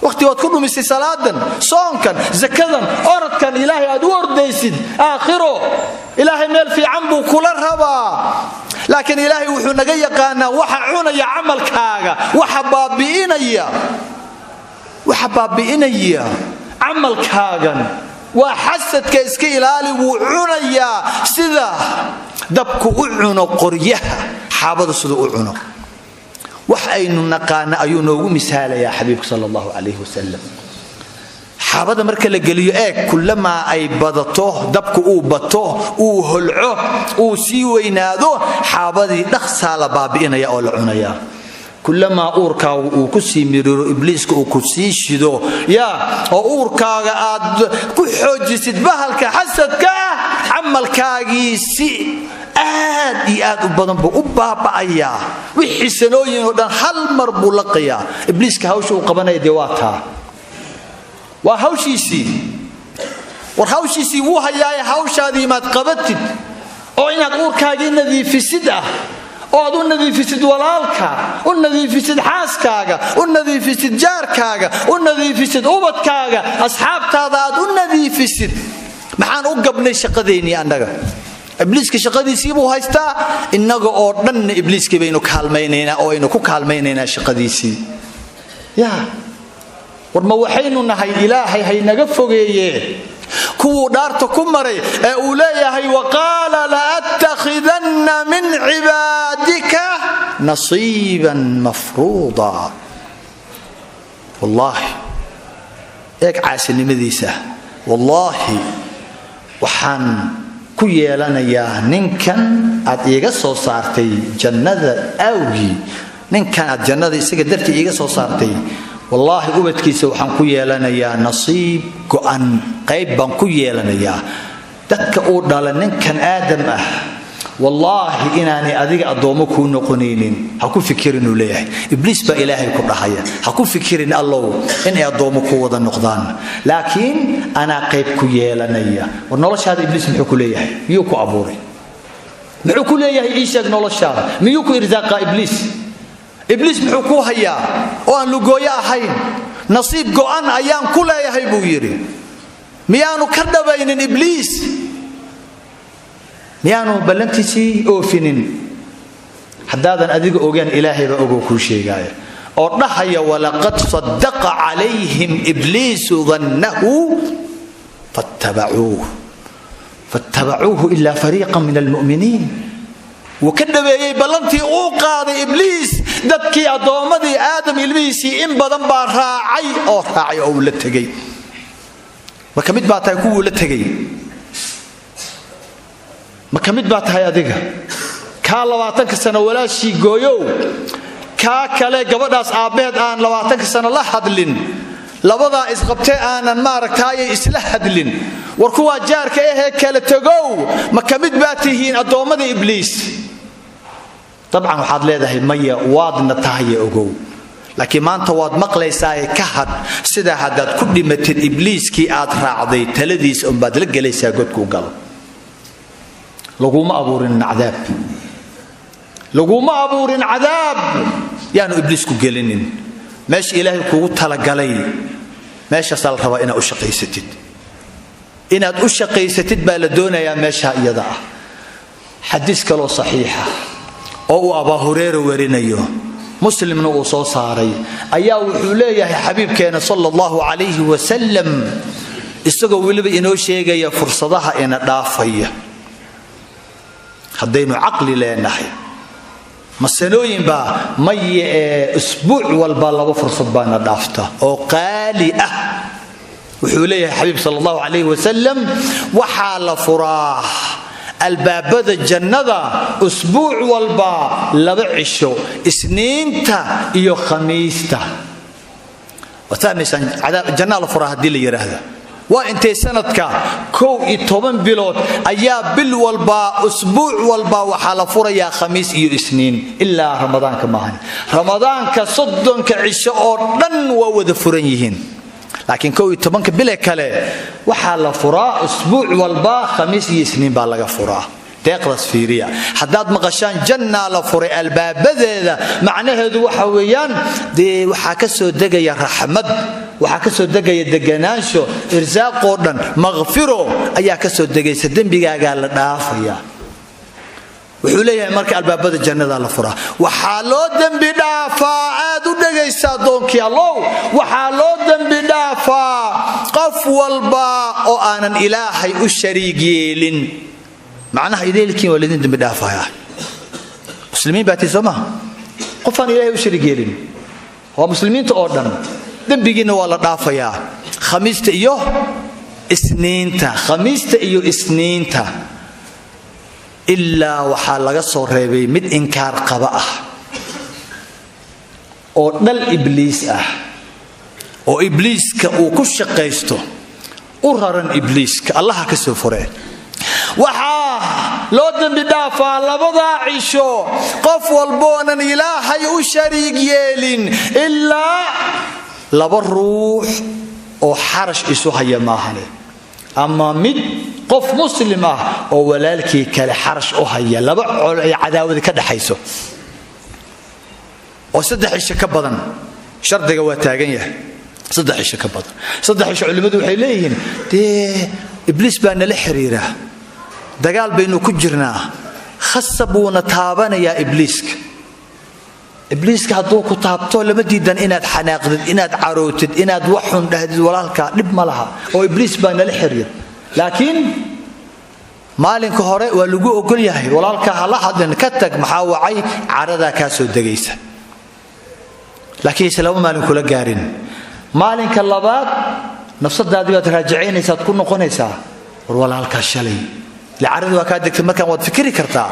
Waqti waad ku dhumisay salaadan, soonkan, zakadan, orodkan Ilaahay aad u ordaysid. Aakhiro Ilaahay meel fiican buu kula rabaa, laakiin Ilaahay wuxuu naga yaqaanaa waxa cunaya camalkaaga, waxa baabi'inaya camalkaagan waa xasadka. Iska ilaali, wuu cunayaa sida dabku u cuno qoryaha, xaabada siduu u cuno. Wax aynu naqaana ayuu noogu misaalayaa xabiibka sala allahu calayhi wasalam. Xaabada marka la geliyo, eeg, kullamaa ay badato, dabku uu bato, uu holco, uu sii weynaado, xaabadii dhaqsaa la baabi'inaya oo la cunaya. Kulamaa uurkaaga uu ku sii miriro, ibliiska uu ku sii shido yaa, oo uurkaaga aad ku xoojisid bahalka xasadka ah, camalkaagii si aad iyo aad u badan buu u baaba'ayaa. Wixii sanooyin oo dhan hal mar buu laqayaa. Ibliiska hawsha uu qabanaya dee waa taa, waa hawshiisii. War hawshiisii wuu hayaaye, hawshaadii maad qabatid oo inaad uurkaagii nadiifisid ah, oo aad u nadiifisid walaalka, u nadiifisid xaaskaaga, u nadiifisid jaarkaaga, u nadiifisid ubadkaaga, asxaabtaada aad u nadiifisid. Maxaan u gabnay shaqadeennii annaga? Ibliiska shaqadiisii buu haystaa, innaga oo dhanna ibliiskii baynu kaalmaynaynaa oo aynu ku kaalmaynaynaa shaqadiisii. Ya war, ma waxaynu nahay, Ilaahay haynaga fogeeye, kuwuu dhaarta ku maray ee uu leeyahay: waqaala laattakhidanna min cibaadika nasiiban mafruuda? Wallaahi, eeg caasinimadiisa, wallaahi waxaan ku yeelanayaa ninkan aad iiga soo saartay jannada awgii, ninkan aad jannada isaga dartii iiga soo saartay, wallaahi ubadkiisa waxaan ku yeelanayaa nasiib go'an, qayb baan ku yeelanayaa. Dadka uu dhala ninkan Aadam ah, wallaahi inaanay adiga addoommo kuu noqonaynin. Ha ku fikirin, uu leeyahay. Ibliis baa Ilaahay ku dhahaya: ha ku fikirin, Allow, inay addoommo ku wada noqdaan, laakiin anaa qayb ku yeelanaya. War noloshaada Ibliis muxuu ku leeyahay? Miyuu ku abuuray? Muxuu ku leeyahay? Ii sheeg noloshaada. Miyuu ku irsaaqaa Ibliis? Ibliis muxuu kuu hayaa oo aan lugooyo ahayn? Nasiib go'an ayaan ku leeyahay buu yidhi. Miyaanu ka dhabaynin Ibliis? Miyaanu ballantiisii oofinin? Haddaadan adiga ogaan, Ilaahay baa ogoo kuu sheegaaya oo dhahaya: walaqad sadaqa calayhim ibliisu dannahu fattabacuuh fattabacuuhu ila fariiqa min almu'miniin. Wuu ka dhabeeyey ballantii uu qaaday Ibliis. Dadkii addoommadii Aadam ilmihiisii in badan baa raacay oo raacay oo uu la tegey. Ma ka mid baa tahay kuwuu la tegey? Ma ka mid baa tahay adiga kaa 20-ka sano walaashii gooyow, kaa kale gabadhaas aabbeed aan 20-ka sano la hadlin, labadaa isqabtee aanan maaragtaayay isla hadlin? War kuwaa jaarka ahee kala tegow, ma ka mid baa tihiin addoommada Ibliis? Dabcan waxaad leedahay maya, waadna tahaye ogow. Laakiin maanta waad maqlaysaaye ka had. Sidaa haddaad ku dhimatid, Ibliiskii aad raacday taladiisa unbaad la gelaysaa godkuu galo. Laguma abuurin cadaab, laguma abuurin cadaab. Yaanu Ibliisku gelinin. Meesha Ilaahay kugu talagalay, meeshaasaa la rabaa inaad u shaqaysatid. Inaad u shaqaysatid baa la doonayaa meesha iyada ah. Xadiis kaloo saxiixa oo uu Abaa Hureyra warinayo, Muslimna uu soo saaray, ayaa wuxuu leeyahay xabiibkeena sala allahu calayhi wasalam, isagoo weliba inoo sheegaya fursadaha ina dhaafaya. Haddaynu caqli leenahay, ma sanooyin baa? Maye, ee usbuuc walba laba fursad baana dhaafta oo qaali ah. Wuxuu leeyahay xabiib sal allahu calayh wasalam, waxaa la furaa albaabada jannada usbuuc walba 2 cisho, Isniinta iyo Khamiista. Waad fahmaysaan, jannaa la furaa haddii la yidhaahda, waa intay sanadka 11 bilood ayaa bil walba, usbuuc walba waxaa la furayaa Khamiis iyo Isniin, ilaa Ramadaanka maahan. Ramadaanka 30-ka cisho oo dhan waa wada furan yihiin, laakiin 11-ka bile kale waxaa la furaa usbuuc walba Khamiis iyo Isniin baa laga furaa. Deeqdaas fiiriya. Haddaad maqashaan jannaa la furay albaabadeeda, macnaheedu waxa weeyaan dee waxaa ka soo degaya raxmad, waxaa ka soo degaya deganaansho, irsaaqoo dhan, maqfiro ayaa ka soo degaysa, dembigaagaa la dhaafaya. Wuxuu leeyahay marka albaabada jannada la furaa, waxaa loo dembi dhaafaa, aad u dhegaysa addoonkii Allow, waxaa loo dembi dhaafaa qof walba oo aanan Ilaahay u shariig yeelin. Macnaha ideelkiin waa laydin dembi dhaafaya. Muslimiin baa tii, soo maha? Qof aan Ilaahay u shariig yeelin waa muslimiinta oo dhan. Dembigiinna waa la dhaafayaa Khamiista iyo Isniinta, Khamiista iyo Isniinta, ilaa waxaa laga soo reebay mid inkaar qaba ah oo dhal Ibliis ah, oo Ibliiska uu ku shaqaysto, u raran Ibliiska, Allaha ka soo furee. Waxaa loo dembi dhaafaa labadaa cisho qof walboonan Ilaahay u shariig yeelin, ilaa laba ruux oo xarash isu haya maahane, ama mid qof muslim ah oo walaalkii kale xarash u haya, laba col ay cadaawadi ka dhaxayso oo 3 cisho ka badan. Shardiga waa taagan yahay, 3 cisho ka badan. 3 cisho culimmadu waxay leeyihiin dee Ibliis baa nala xiriira, dagaal baynu ku jirnaa, khasab buuna taabanayaa Ibliiska. Ibliiska hadduu ku taabto, lama diidan inaad xanaaqdid, inaad carootid, inaad wax xun dhahdid walaalkaa, dhib ma laha oo Ibliis baa nala xiriira. Laakiin maalinka hore waa lagu ogol yahay, walaalkaa hala hadlin, ka tag. Maxaa wacay? Caradaa kaa soo degaysa. Laakiin ise 2 maalin kula gaarin. Maalinka labaad nafsadaadii baad raajacaynaysaad, ku noqonaysaa, war walaalkaa shalay, ile caradii waa kaa degtay, markaan waad fikiri kartaa,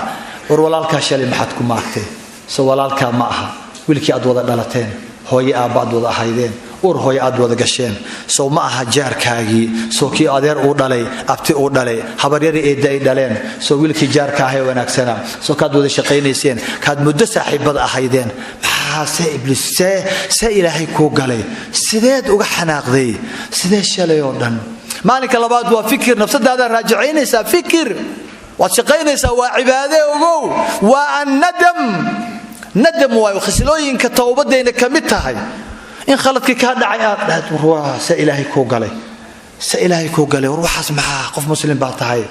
war walaalkaa shalay maxaad ku maagtay? So walaalkaa ma aha wiilkii aad wada dhalateen, hooye aabba aad wada ahaydeen, ur hooye aad wada gasheen? Sow ma aha jaarkaagii? Soo kii adeer uu dhalay, abti uu dhalay, habaryari eedda ay dhaleen? Soo wiilkii jaarka ahee wanaagsana? Soo kaad wada shaqaynayseen, kaad muddo saaxiibada ahaydeen? Maxaa see Ibliis, see Ilaahay kuu galay? Sideed uga xanaaqday? Sidee shalay oo dhan? Maalinka labaad waa fikir, nafsadaada raajacaynaysaa, fikir waad shaqaynaysaa, waa cibaade ogow, waa annadam. Nadam waayo, khislooyinka towbadayna ka mid tahay in khaladkii kaa dhacay aad dhahad, war waa se Ilaahay kuu galay, se Ilaahay kuu galay, war waxaas maxaa? Qof muslim baa tahay,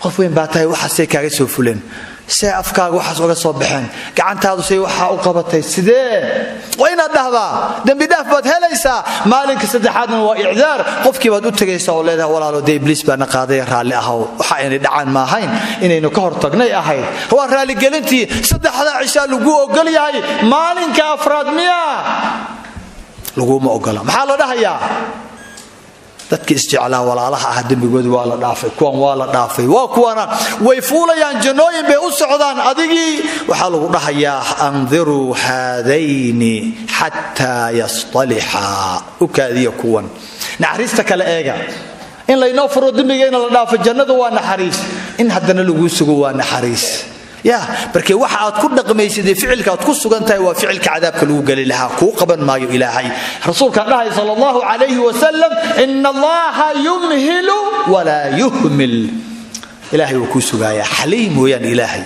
qof weyn baa tahay, waxaasay kaaga soo fuleen, see afkaaga waxaas uga soo baxeen, gacantaadu say waxaa u qabatay, sidee? Waa inaad dhahdaa, dembidhaaf baad helaysaa. Maalinka saddexaadna waa icdaar, qofkii baad u tegaysaa oo leedahay, walaalo, dee Ibliis baana qaaday, raalli ahow, waxa aynay dhacaan maahayn, inaynu ka hortagnay ahayd. Waa raaligelintii. Saddexdaa cishaa lagu ogol yahay. Maalinka afraad miyaa laguma ogola. Maxaa la dhahayaa? Dadkii isjeclaa, walaalaha ah, dembigooda waa la dhaafay, kuwan waa la dhaafay, waa kuwana way fuulayaan, jannooyin bay u socdaan. Adigii waxaa lagu dhahayaa, andiruu haadayni xataa yastalixaa, u kaadiya kuwan. Naxariista kale eega, in laynoo furo dembigeena, la dhaafo, jannadu waa naxariis. In haddana laguu sugo waa naxariis ya. Markee waxa aad ku dhaqmaysid ee ficilka aad ku sugan tahay waa ficilka cadaabka lagu geli lahaa, kuu qaban maayo Ilaahay. Rasuulkaa dhahay sal allahu calayhi wasalam, ina Allaha yumhilu walaa yuhmil. Ilaahay wuu kuu sugaayaa, xaliim weeyaan, Ilaahay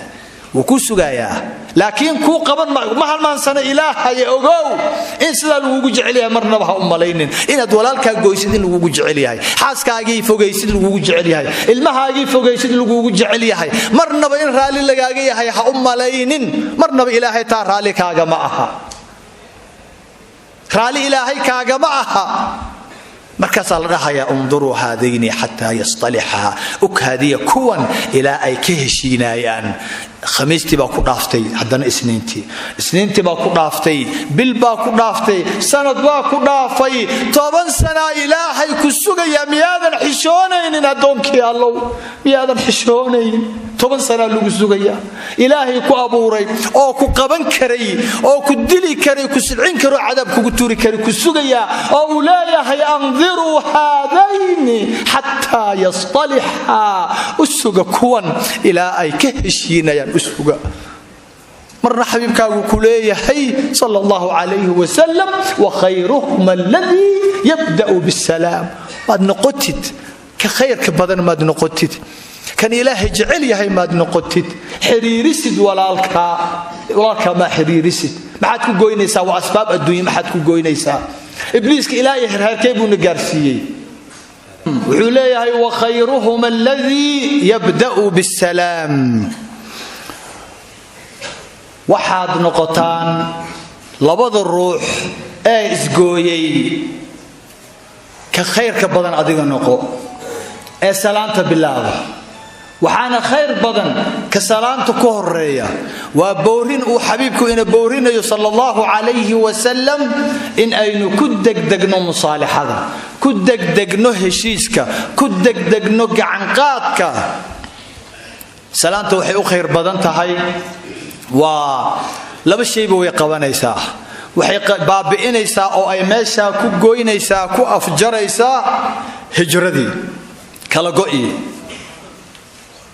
wuu kuu sugayaa, laakiin kuu qaban maayo, ma halmaansana Ilaahay. Ogow in sidaa lagugu jecel yahay, marnaba ha u malaynin inaad walaalkaa goysid in lagugu jecel yahay, xaaskaagii fogaysid lagugu jecel yahay, ilmahaagii fogaysid lagugu jecel yahay. Marnaba in raalli lagaaga yahay ha u malaynin. Marnaba Ilaahay taa raalli kaagama aha, raalli Ilaahay kaagama aha. Markaasaa la dhahayaa unduruu haadayni xataa yastalixaa, ukhaadiya kuwan ilaa ay ka heshiinayaan. Khamiistii baa ku dhaaftay, haddana isniintii, isniintii baa ku dhaaftay, bil baa ku dhaaftay, sanad baa ku dhaafay, 10 sanaa ilaahay ku sugayaa. Miyaadan xishoonaynin addoonkii Allow? Miyaadan xishoonaynin? 10 sanaa lagu sugayaa. Ilaahay ku abuuray oo ku qaban karay oo ku dili karay, ku silcin karoo cadaab kugu tuuri karay ku sugayaa, oo uu leeyahay andiruu haadayni xataa yastalixaa, u suga kuwan ilaa ay ka heshiinayaan, u suga. Marna xabiibkaagu ku leeyahay sala allahu calayhi wasalam, wakhayruhuma aladii yabda'u bisalaam. Maad noqotid ka khayrka badan, maad noqotid kan Ilaahay jecel yahay, maad noqotid xiriirisid walaalkaa. Walaalkaa maa xiriirisid? Maxaad ku goynaysaa? Waa asbaab adduunya. Maxaad ku goynaysaa? Ibliiska ilaahay herheerkee buuna gaarsiiyey. Wuxuu leeyahay wakhayruhuma aladii yabda'u bisalaam. Waxaad noqotaan labada ruux ee isgooyay ka khayrka badan, adiga noqo ee salaanta bilaaba. Waxaana khayr badan ka salaanta ku horeeya. Waa boorin uu xabiibku ina boorinayo sala allahu calayhi wasalam in aynu ku degdegno musaalixada, ku degdegno heshiiska, ku degdegno gacanqaadka. Salaanta waxay u khayr badan tahay waa laba shayba way qabanaysaa. Waxay baabi'inaysaa oo ay meeshaa ku goynaysaa, ku afjaraysaa hijradii, kala go'ii.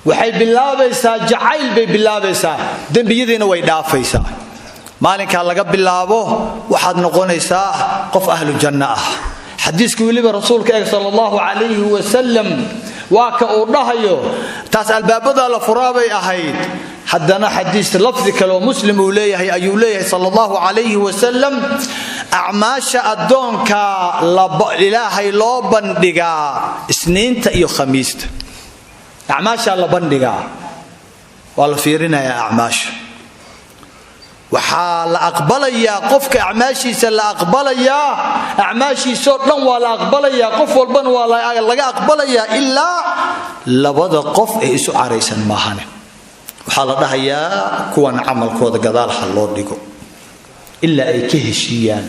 Waxay bilaabaysaa jacayl bay bilaabaysaa, dembiyadiina way dhaafaysaa. Maalinkaa laga bilaabo waxaad noqonaysaa qof ahlu janno ah. Xadiiska weliba rasuulka eeg sala allahu calayhi wasalam, waa ka uu dhahayo taas albaabada la furaabay ahayd. Haddana xadiis lafdi kale oo Muslim uu leeyahay ayuu leeyahay sala allahu calayhi wasalam, acmaasha addoonka Ilaahay loo bandhigaa Isniinta iyo Khamiista. Acmaashaa la bandhigaa, waa la fiirinayaa acmaasha. Waxaa la aqbalayaa qofka acmaashiisa, la aqbalayaa acmaashiisoo dhan, waa la aqbalayaa, qof walbana waa laga aqbalayaa, ilaa labada qof ee isu caraysan maahane. Waxaa la dhahayaa kuwan camalkooda gadaal ha loo dhigo ilaa ay ka heshiiyaan.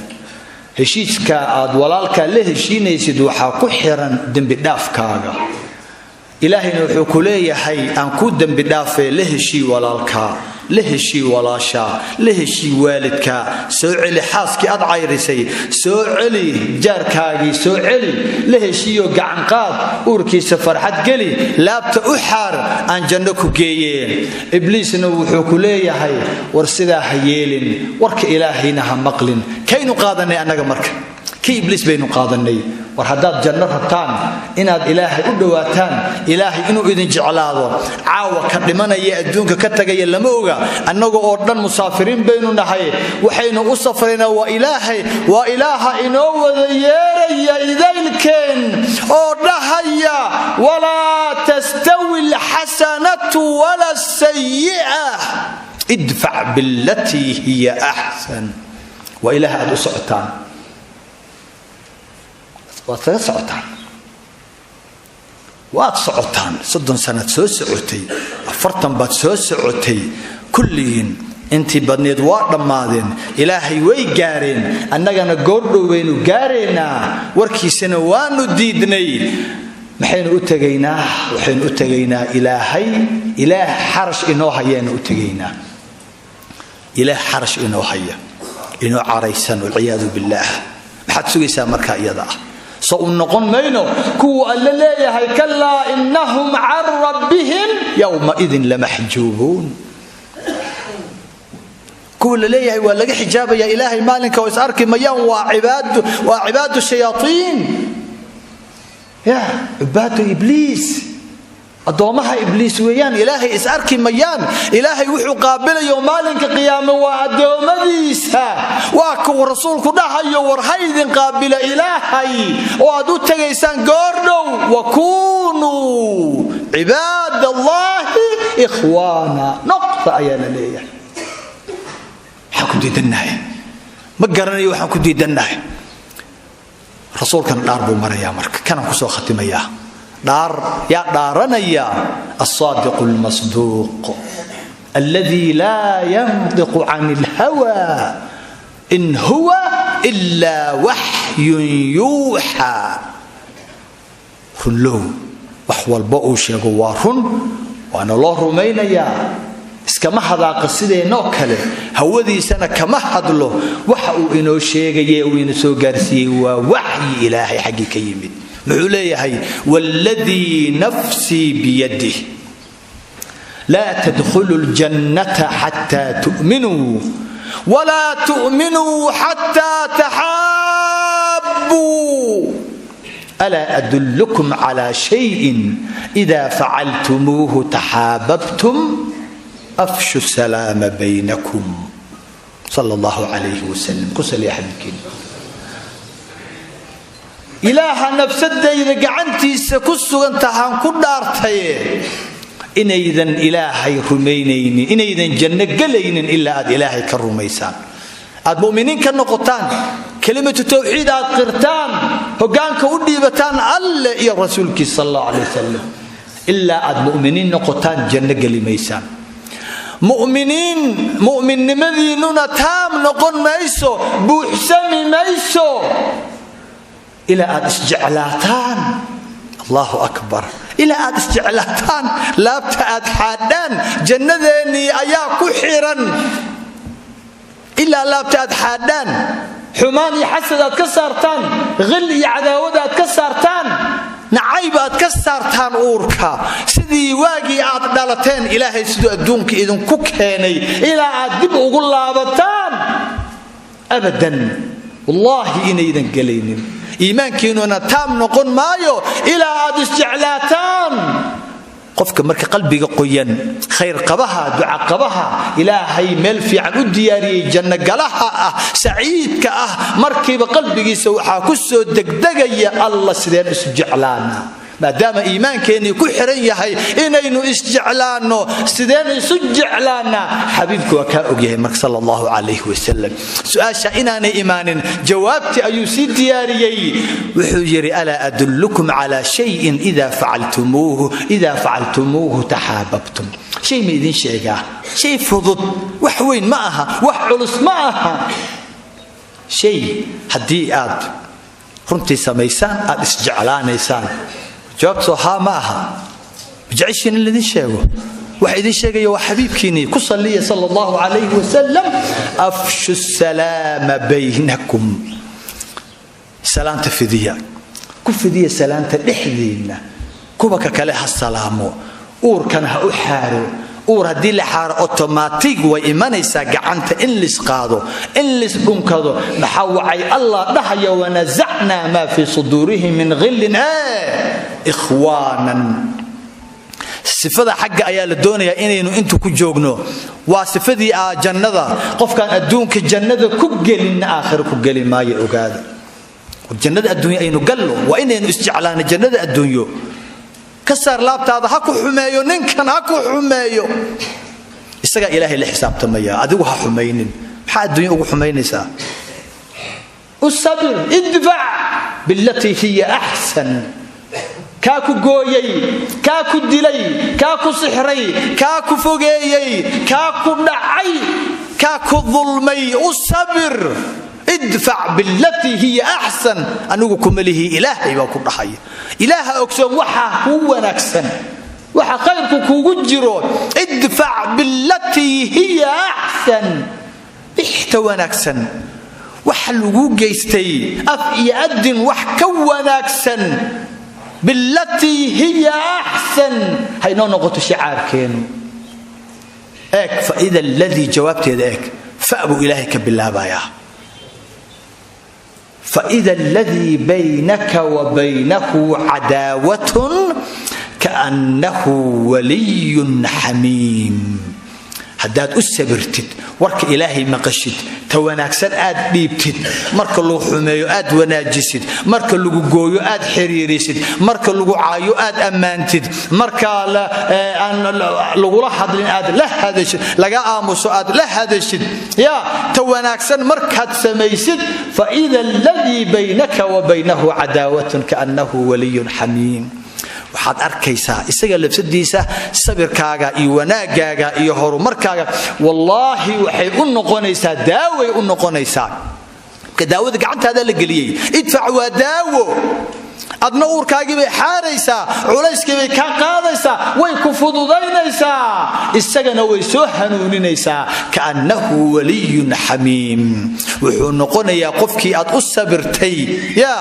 Heshiiska aad walaalkaa la heshiinaysid waxaa ku xiran dembidhaafkaaga. Ilaahayna wuxuu ku leeyahay aan kuu dembidhaafee la heshii walaalkaa, la heshii walaashaa, la heshii waalidkaa, soo celi xaaskii aad cayrisay, soo celi jaarkaagii, soo celi, la heshiiyo gacanqaad, uurkiisa farxad geli, laabta u xaar, aan janno ku geeyeen. Ibliisna wuxuu ku leeyahay war sidaa ha yeelin, warka Ilaahayna ha maqlin. Kaynu qaadanay annaga marka? Kii Ibliis baynu qaadanay. War haddaad janno rabtaan, inaad Ilaahay u dhowaataan, Ilaahay inuu idin jeclaado, caawa ka dhimanaya adduunka ka tagaya lama oga. Annaga oo dhan musaafiriin baynu nahay. Waxaynu u safraynaa waa Ilaahay, waa Ilaaha inoo wada yeeraya idaylkeen oo dhahaya walaa tastawi alxasanatu wala sayi'a, idfac billatii hiya axsan. Waa Ilaah aad u socotaan, waad kaga socotaan, waad socotaan. 30 sanaad soo socotay, 40 baad soo socotay, kulligiin intii badneed waa dhammaadeen, Ilaahay way gaareen. Annagana goordhow baynu gaaraynaa, warkiisana waanu diidnay. Maxaynu u tegaynaa? Waxaynu u tegaynaa Ilaahay. Ilaah xarash inoo hayaanu u tegaynaa. Ilaah xarash inoo haya, inoo caraysan, walciyaadu billaah. Maxaad sugaysaa markaa iyada ah? So u noqon mayno kuwa Alle leeyahay kalaa inahum can rabbihim yowmaidin lamaxjuubuun, kuwa la leeyahay waa laga xijaabaya Ilaahay maalinka oo is arki mayaan? Waa cibaadu shayaaiin ya cibaadu Ibliis, addoommaha Ibliis weeyaan. Ilaahay is arki mayaan. Ilaahay wuxuu qaabilayo maalinka qiyaame waa addoommadiisa. Waa kuwa rasuulku dhahayo war haydin qaabila Ilaahay oo aad u tegaysaan goordhow, wakunuu cibaad Allaahi ikhwaana. Noqda ayaa la leeyahay. Maxaan ku diidannahay? Ma garanayo waxaan ku diidannahay. Rasuulkana dhaar buu marayaa, marka kanaan kusoo khatimayaa. Dhaar yaa dhaaranaya? Alsaadiqu almasduuq alladii laa yandiqu can alhawa in huwa ilaa waxyun yuuxaa. Runlow, wax walba uu sheego waa run, waana loo rumaynayaa. Iskama hadaaqa sideennoo kale, hawadiisana kama hadlo. Waxa uu inoo sheegaye uu ina soo gaarsiiyey waa waxyi Ilaahay xaggii ka yimid. Muxuu leeyahay? Wاladii nafsii biyadih laa tadkhulu اljannata xataa tu'minuu wlaa tu'minuu xataa taxaabbuu, alaa adullukum cla shayin ida facaltumuuhu taxaababtum, afshu salaama baynakum. Sal allahu calayh wasalam. Ku saliya xabiibkiina. Ilaaha nafsadayda gacantiisa ku sugan tahaan ku dhaartaye, inaydan Ilaahay rumaynaynin, inaydan janno gelaynin ilaa aad Ilaahay ka rumaysaan, aad muminiin ka noqotaan, kelimatu tawxiid aad qirtaan, hogaanka u dhiibataan Alle iyo rasuulkiisa sal allahu calay wasalam. Ilaa aad muminiin noqotaan janno geli maysaan. Muminiin mu'minnimadiinnuna taam noqon mayso, buuxsami mayso ilaa aad isjeclaataan. Allahu akbar! Ilaa aad isjeclaataan, laabta aad xaadhaan. Jannadeennii ayaa ku xiran. Ilaa laabta aad xaadhaan, xumaan iyo xasad aad ka saartaan, qil iyo cadaawad aad ka saartaan, nacayb aad ka saartaan uurka, sidii waagii aad dhalateen Ilaahay siduu adduunka idinku keenay ilaa aad dib ugu laabataan, abadan wallaahi inaydan gelaynin. Iimaankiinnuna taam noqon maayo ilaa aad isjeclaataan. Qofka marka qalbiga qoyan, khayr qabaha, ducaqabaha, Ilaahay meel fiican u diyaariyey, jannogalaha ah, saciidka ah, markiiba qalbigiisa waxaa ku soo degdegaya: Alla, sideen isu jeclaana? Maadaama iimaankeennii ku xiran yahay inaynu isjeclaanno, sideen isu jeclaanaa? Xabiibku waa kaa ogyahay marka, sal allahu calayh wasalam. Su-aasha inaanay imaanin jawaabtii ayuu sii diyaariyey. Wuxuu yidhi: alaa adullukum calaa shayin ida facaltumuuhu taxaababtum? Shay ma idin sheegaa? Shay fudud, wax weyn ma aha, wax culus ma aha. Shay haddii aad runtii samaysaan aad isjeclaanaysaan. Jawaabtu haa ma aha. Jeceshiin in laidin sheego? Waxa idin sheegaya waa xabiibkiinnii. Ku salliya, sal allahu calayh wasalam. Afshu salaama baynakum. Salaanta fidiya, ku fidiya salaanta dhexdiinna. Kuwa ka kale ha salaamo, uurkana ha u xaaro. Uur haddii la xaaro, otomaatig way imanaysaa gacanta in lis qaado, in lis dhunkado. Maxaa wacay? Allah dhahaya: wanazacnaa maa fii suduurihim min ghillin ikhwaanan. Sifada xagga ayaa la doonayaa inaynu intu ku joogno. Waa sifadii ah jannada. Qofkaan adduunka jannada ku gelinna aakhiro ku geli maayo. Ogaada, jannada adduunya aynu gallo waa inaynu isjeclaano. Jannada adduunyo ka saar laabtaada. Ha ku xumeeyo ninkan, ha ku xumeeyo, isagaa Ilaahay la xisaabtamaya. Adigu ha xumaynin. Maxaa adduunya ugu xumaynaysaa? U sabir. Idfac billatii hiya axsan. Kaa ku gooyey, kaa ku dilay, kaa ku sixray, kaa ku fogeeyey, kaa ku dhacay, kaa ku dulmay, u sabir. Idfac billatii hiya axsan. Anigu kuma lihi, Ilaahay baa ku dhahaya. Ilaaha ogsoon waxaa kuu wanaagsan, waxa khayrku kugu jiro. Idfac billatii hiya axsan, ixta wanaagsan. Waxa lagu geystay af iyo adin wax ka wanaagsan, billatii hiya axsan haynoo noqoto shicaarkeenu. Eeg, faida aladii, jawaabteeda eeg, fa buu Ilaahay ka bilaabayaa. Faida aladii baynaka wa baynahu cadaawatun kaannahu waliyun xamiim. Haddii qofka aad cadowga tihiin Haddaad u sabirtid, warka Ilaahay maqashid, ta wanaagsan aad dhiibtid, marka lagu xumeeyo aad wanaajisid, marka lagu gooyo aad xiriirisid, marka lagu caayo aad ammaantid, marka aan lagula hadlin aad la hadashid, laga aamuso aad la hadashid, yaa ta wanaagsan markaad samaysid, faida aladii baynaka wa baynahu cadaawatun kaannahu waliyun xamiim. Waxaad arkaysaa isaga labsadiisa sabirkaaga iyo wanaagaaga iyo horumarkaaga, wallaahi waxay u noqonaysaa daaway u noqonaysaa. Marka daawada gacantaada la geliyey, idfac waa daawo. Adna uurkaagii bay xaaraysaa, culayskii bay kaa qaadaysaa, way ku fududaynaysaa, isagana way soo hanuuninaysaa. Kaannahu waliyun xamiim wuxuu noqonayaa qofkii aad u sabirtay. Ya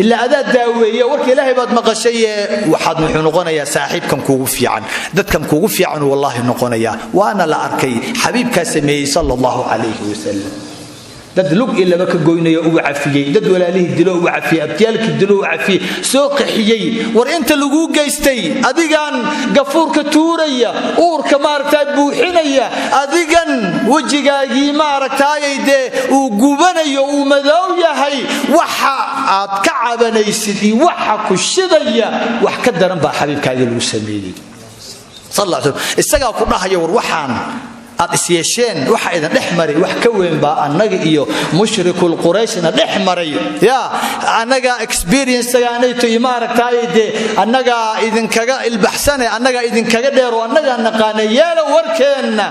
ilaa adaa daaweeye, warka Ilaahay baad maqashaye, waxaad wuxuu noqonayaa saaxiibkan kuugu fiican, dadkan kuugu fiican wallaahi noqonayaa. Waana la arkay, xabiibkaa sameeyey sala allahu calayhi wasalam. Dad lug iyo laba ka goynayo ugu cafiyey, dad walaalihii dilo ugu cafiyey, abtiyaalkii dilo ugu cafiyey, soo qaxiyey. War inta laguu geystay, adigan gafuurka tuuraya, uurka maaragtaa buuxinaya, adigan wejigaagii maaragtaayay dee uu gubanayo, uu madow yahay, waxa aad ka cabanaysid iyo waxa ku shidaya wax ka daran baa xabiibkaaga lagu sameeyey sal alla slam. Isagaa ku dhahaya, war waxaan aad isyeesheen, waxa idin dhex maray wax ka weyn baa annaga iyo mushrikul qurayshna dhex maray. Ya annaga experiencegaanayto iyo maaragtaay dee annagaa idinkaga ilbaxsane, annagaa idinkaga dheero, annagaa naqaana, yeela warkeenna,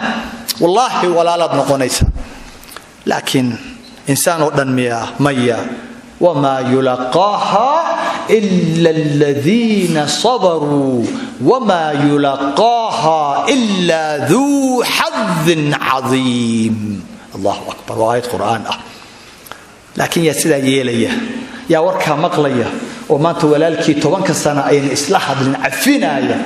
wallaahi walaalaad noqonaysa. Laakiin insaan oo dhan miya? Maya. Wmaa yulaqaaha ila aladiina sabaruu wma yulaqaaha ila duu xadin cadiim. Allahu akbar, waa aayad qur'aan ah. Laakiin yaa sidaa yeelaya? Yaa warkaa maqlaya oo maanta walaalkii 10-ka sana ayna isla hadlin cafinaaya?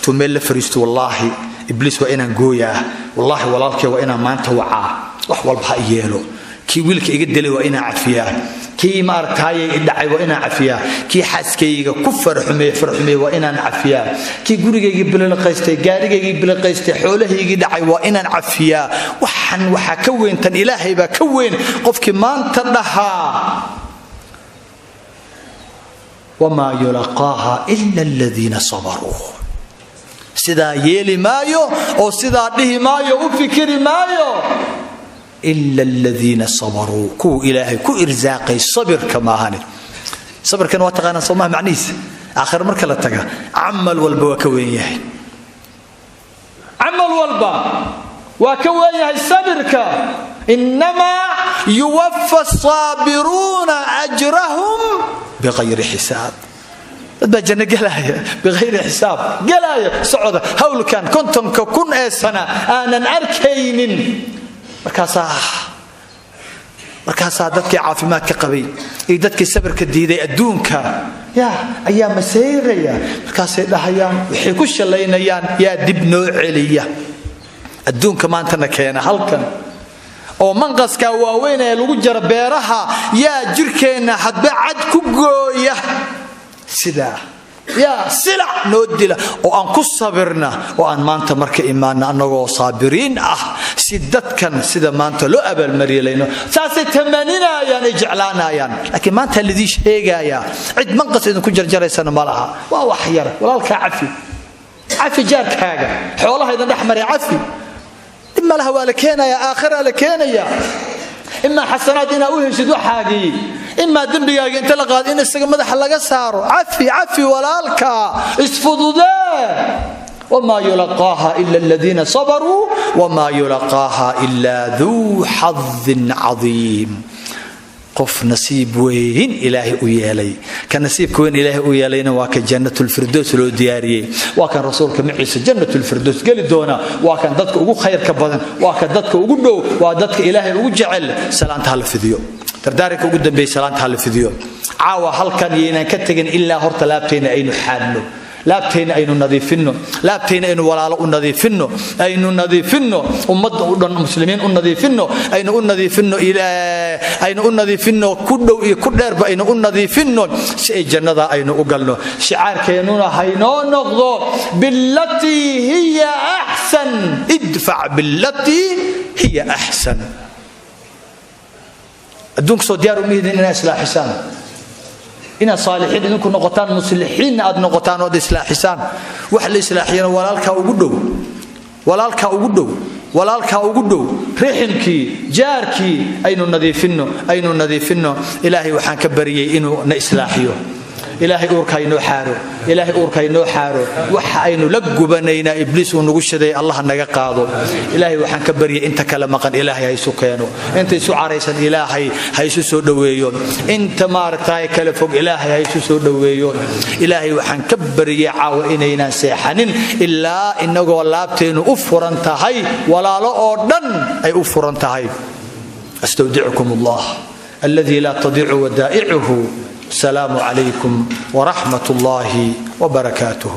Tuu meel la fariisto, wallaahi ibliis waa inaan gooyaa, wallaahi walaalkay waa inaan maanta wacaa, wax walba ha yeelo. Kii wiilka iga dilay waa inaan cafiyaa, kii maaragtaayay idhacay waa inaan cafiyaa, kii xaaskayga ku farxumeeye farxumeeye waa inaan cafiyaa, kii gurigaygii biliqaystay, gaarigaygii biliqaystay, xoolahaygii dhacay waa inaan cafiyaa. Waxan waxaa ka weyn tan Ilaahay baa ka weyn. Qofkii maanta dhahaa, wamaa yulaqaaha ila aladiina sabaruu, sidaa yeeli maayo oo sidaa dhihi maayo, u fikiri maayo, ila aladiina sabaruu, kuwa Ilaahay ku irsaaqay sabirka maahane. Sabirkan waa taqaanaa soomaha macnihiisa? Aakhire marka la taga, camal walba waa ka weyn yahay, camal walba waa ka weyn yahay sabirka. Inamaa yuwafa asaabiruuna ajrahum biqayri xisaab. Dad baa janno gelaya biqayri xisaab gelaya, socda hawlkan 50,000 ee sana aanan arkaynin. Markaasaa dadkii caafimaadka qabay iyo dadkii sabirka diiday adduunka ya ayaa masayraya. Markaasay dhahayaan, waxay ku shallaynayaan, yaa dib noo celiya adduunka maantana keena halkan oo manqaskaa waaweyn ee lagu jara beeraha, yaa jirkeenna hadba cad ku gooya, sidaa yaa silac noo dila, oo aan ku sabirna, oo aan maanta marka imaana annagoo saabiriin ah, si dadkan sida maanta loo abaalmaryalayno. Saasay tamaninayaan, ay jeclaanayaan. Laakiin maanta lidii sheegayaa, cid manqas idinku jarjaraysana ma laha. Waa wax yar. Walaalkaa cafi, cafi jaarkaaga, xoolaha idin dhex maray cafi, dhib ma laha. Waa la keenayaa, aakhiraa la keenayaa. Imaa xasanaad inaa u heshid waxaagii, imaa dembigaaga inta la qaado in isaga madaxa laga saaro. Cafi, cafi walaalka, isfududee. Wmaa yulaqaaha ila aladiina sabaruu wmaa yulaqaaha ila duu xadin cadiim. Qof nasiib weyn Ilaahay u yeelay. Ka nasiibka weyn Ilaahay u yeelayna waa ka Jannatulfirdows loo diyaariyey, waa kan rasuulka maciisa Jannatulfirdows geli doona, waa kan dadka ugu khayrka badan, waa kan dadka ugu dhow, waa dadka Ilaahay ugu jecel. Salaanta ha la fidiyo. Dardaaranka ugu dambeeyey, salaanta ha la fidiyo. Caawa halkan yaynaan ka tegin ilaa horta laabtayna aynu xaadno. Laabtayna aynu nadiifinno, laabtayna aynu walaalo u nadiifinno, aynu nadiifinno ummadda u dhan, muslimiin u nadiifinno, aynu u nadiifinno, aynu u nadiifinno ku dhow iyo ku dheerba aynu u nadiifinno, si ay jannada aynu u galno. Shicaarkeennuna haynoo noqdo billatii hiya axsan, idfac billatii hiya axsan. Adduunka soo diyaar uma hidin inaad islaaxisaan, inaad saalixiin idinku noqotaan, muslixiinna aad noqotaan ood islaaxisaan. Wax la islaaxiyana walaalkaa ugu dhow, walaalkaa ugu dhow, walaalkaa ugu dhow, riximkii, jaarkii aynu nadiifinno, aynu nadiifinno. Ilaahay waxaan ka baryay inuu na islaaxiyo. Ilaahay uurka haynoo xaaro, Ilaahay uurka haynoo xaaro. Waxa aynu la gubanaynaa Ibliis uu nagu shiday Allah naga qaado. Ilaahay waxaan ka baryay inta kale maqan Ilaahay ha isu keeno, inta isu caraysan Ilaahay ha isu soo dhoweeyo, inta maaragtay kale fog Ilaahay ha isu soo dhoweeyo. Ilaahay waxaan ka baryay caawa inaynaan seexanin ilaa inagoo laabteennu u furan tahay, walaalo oo dhan ay u furan tahay. Astawdicukum Allah alladii laa tadiicu wadaa'icuhu. السلام عليكم ورحمة الله وبركاته.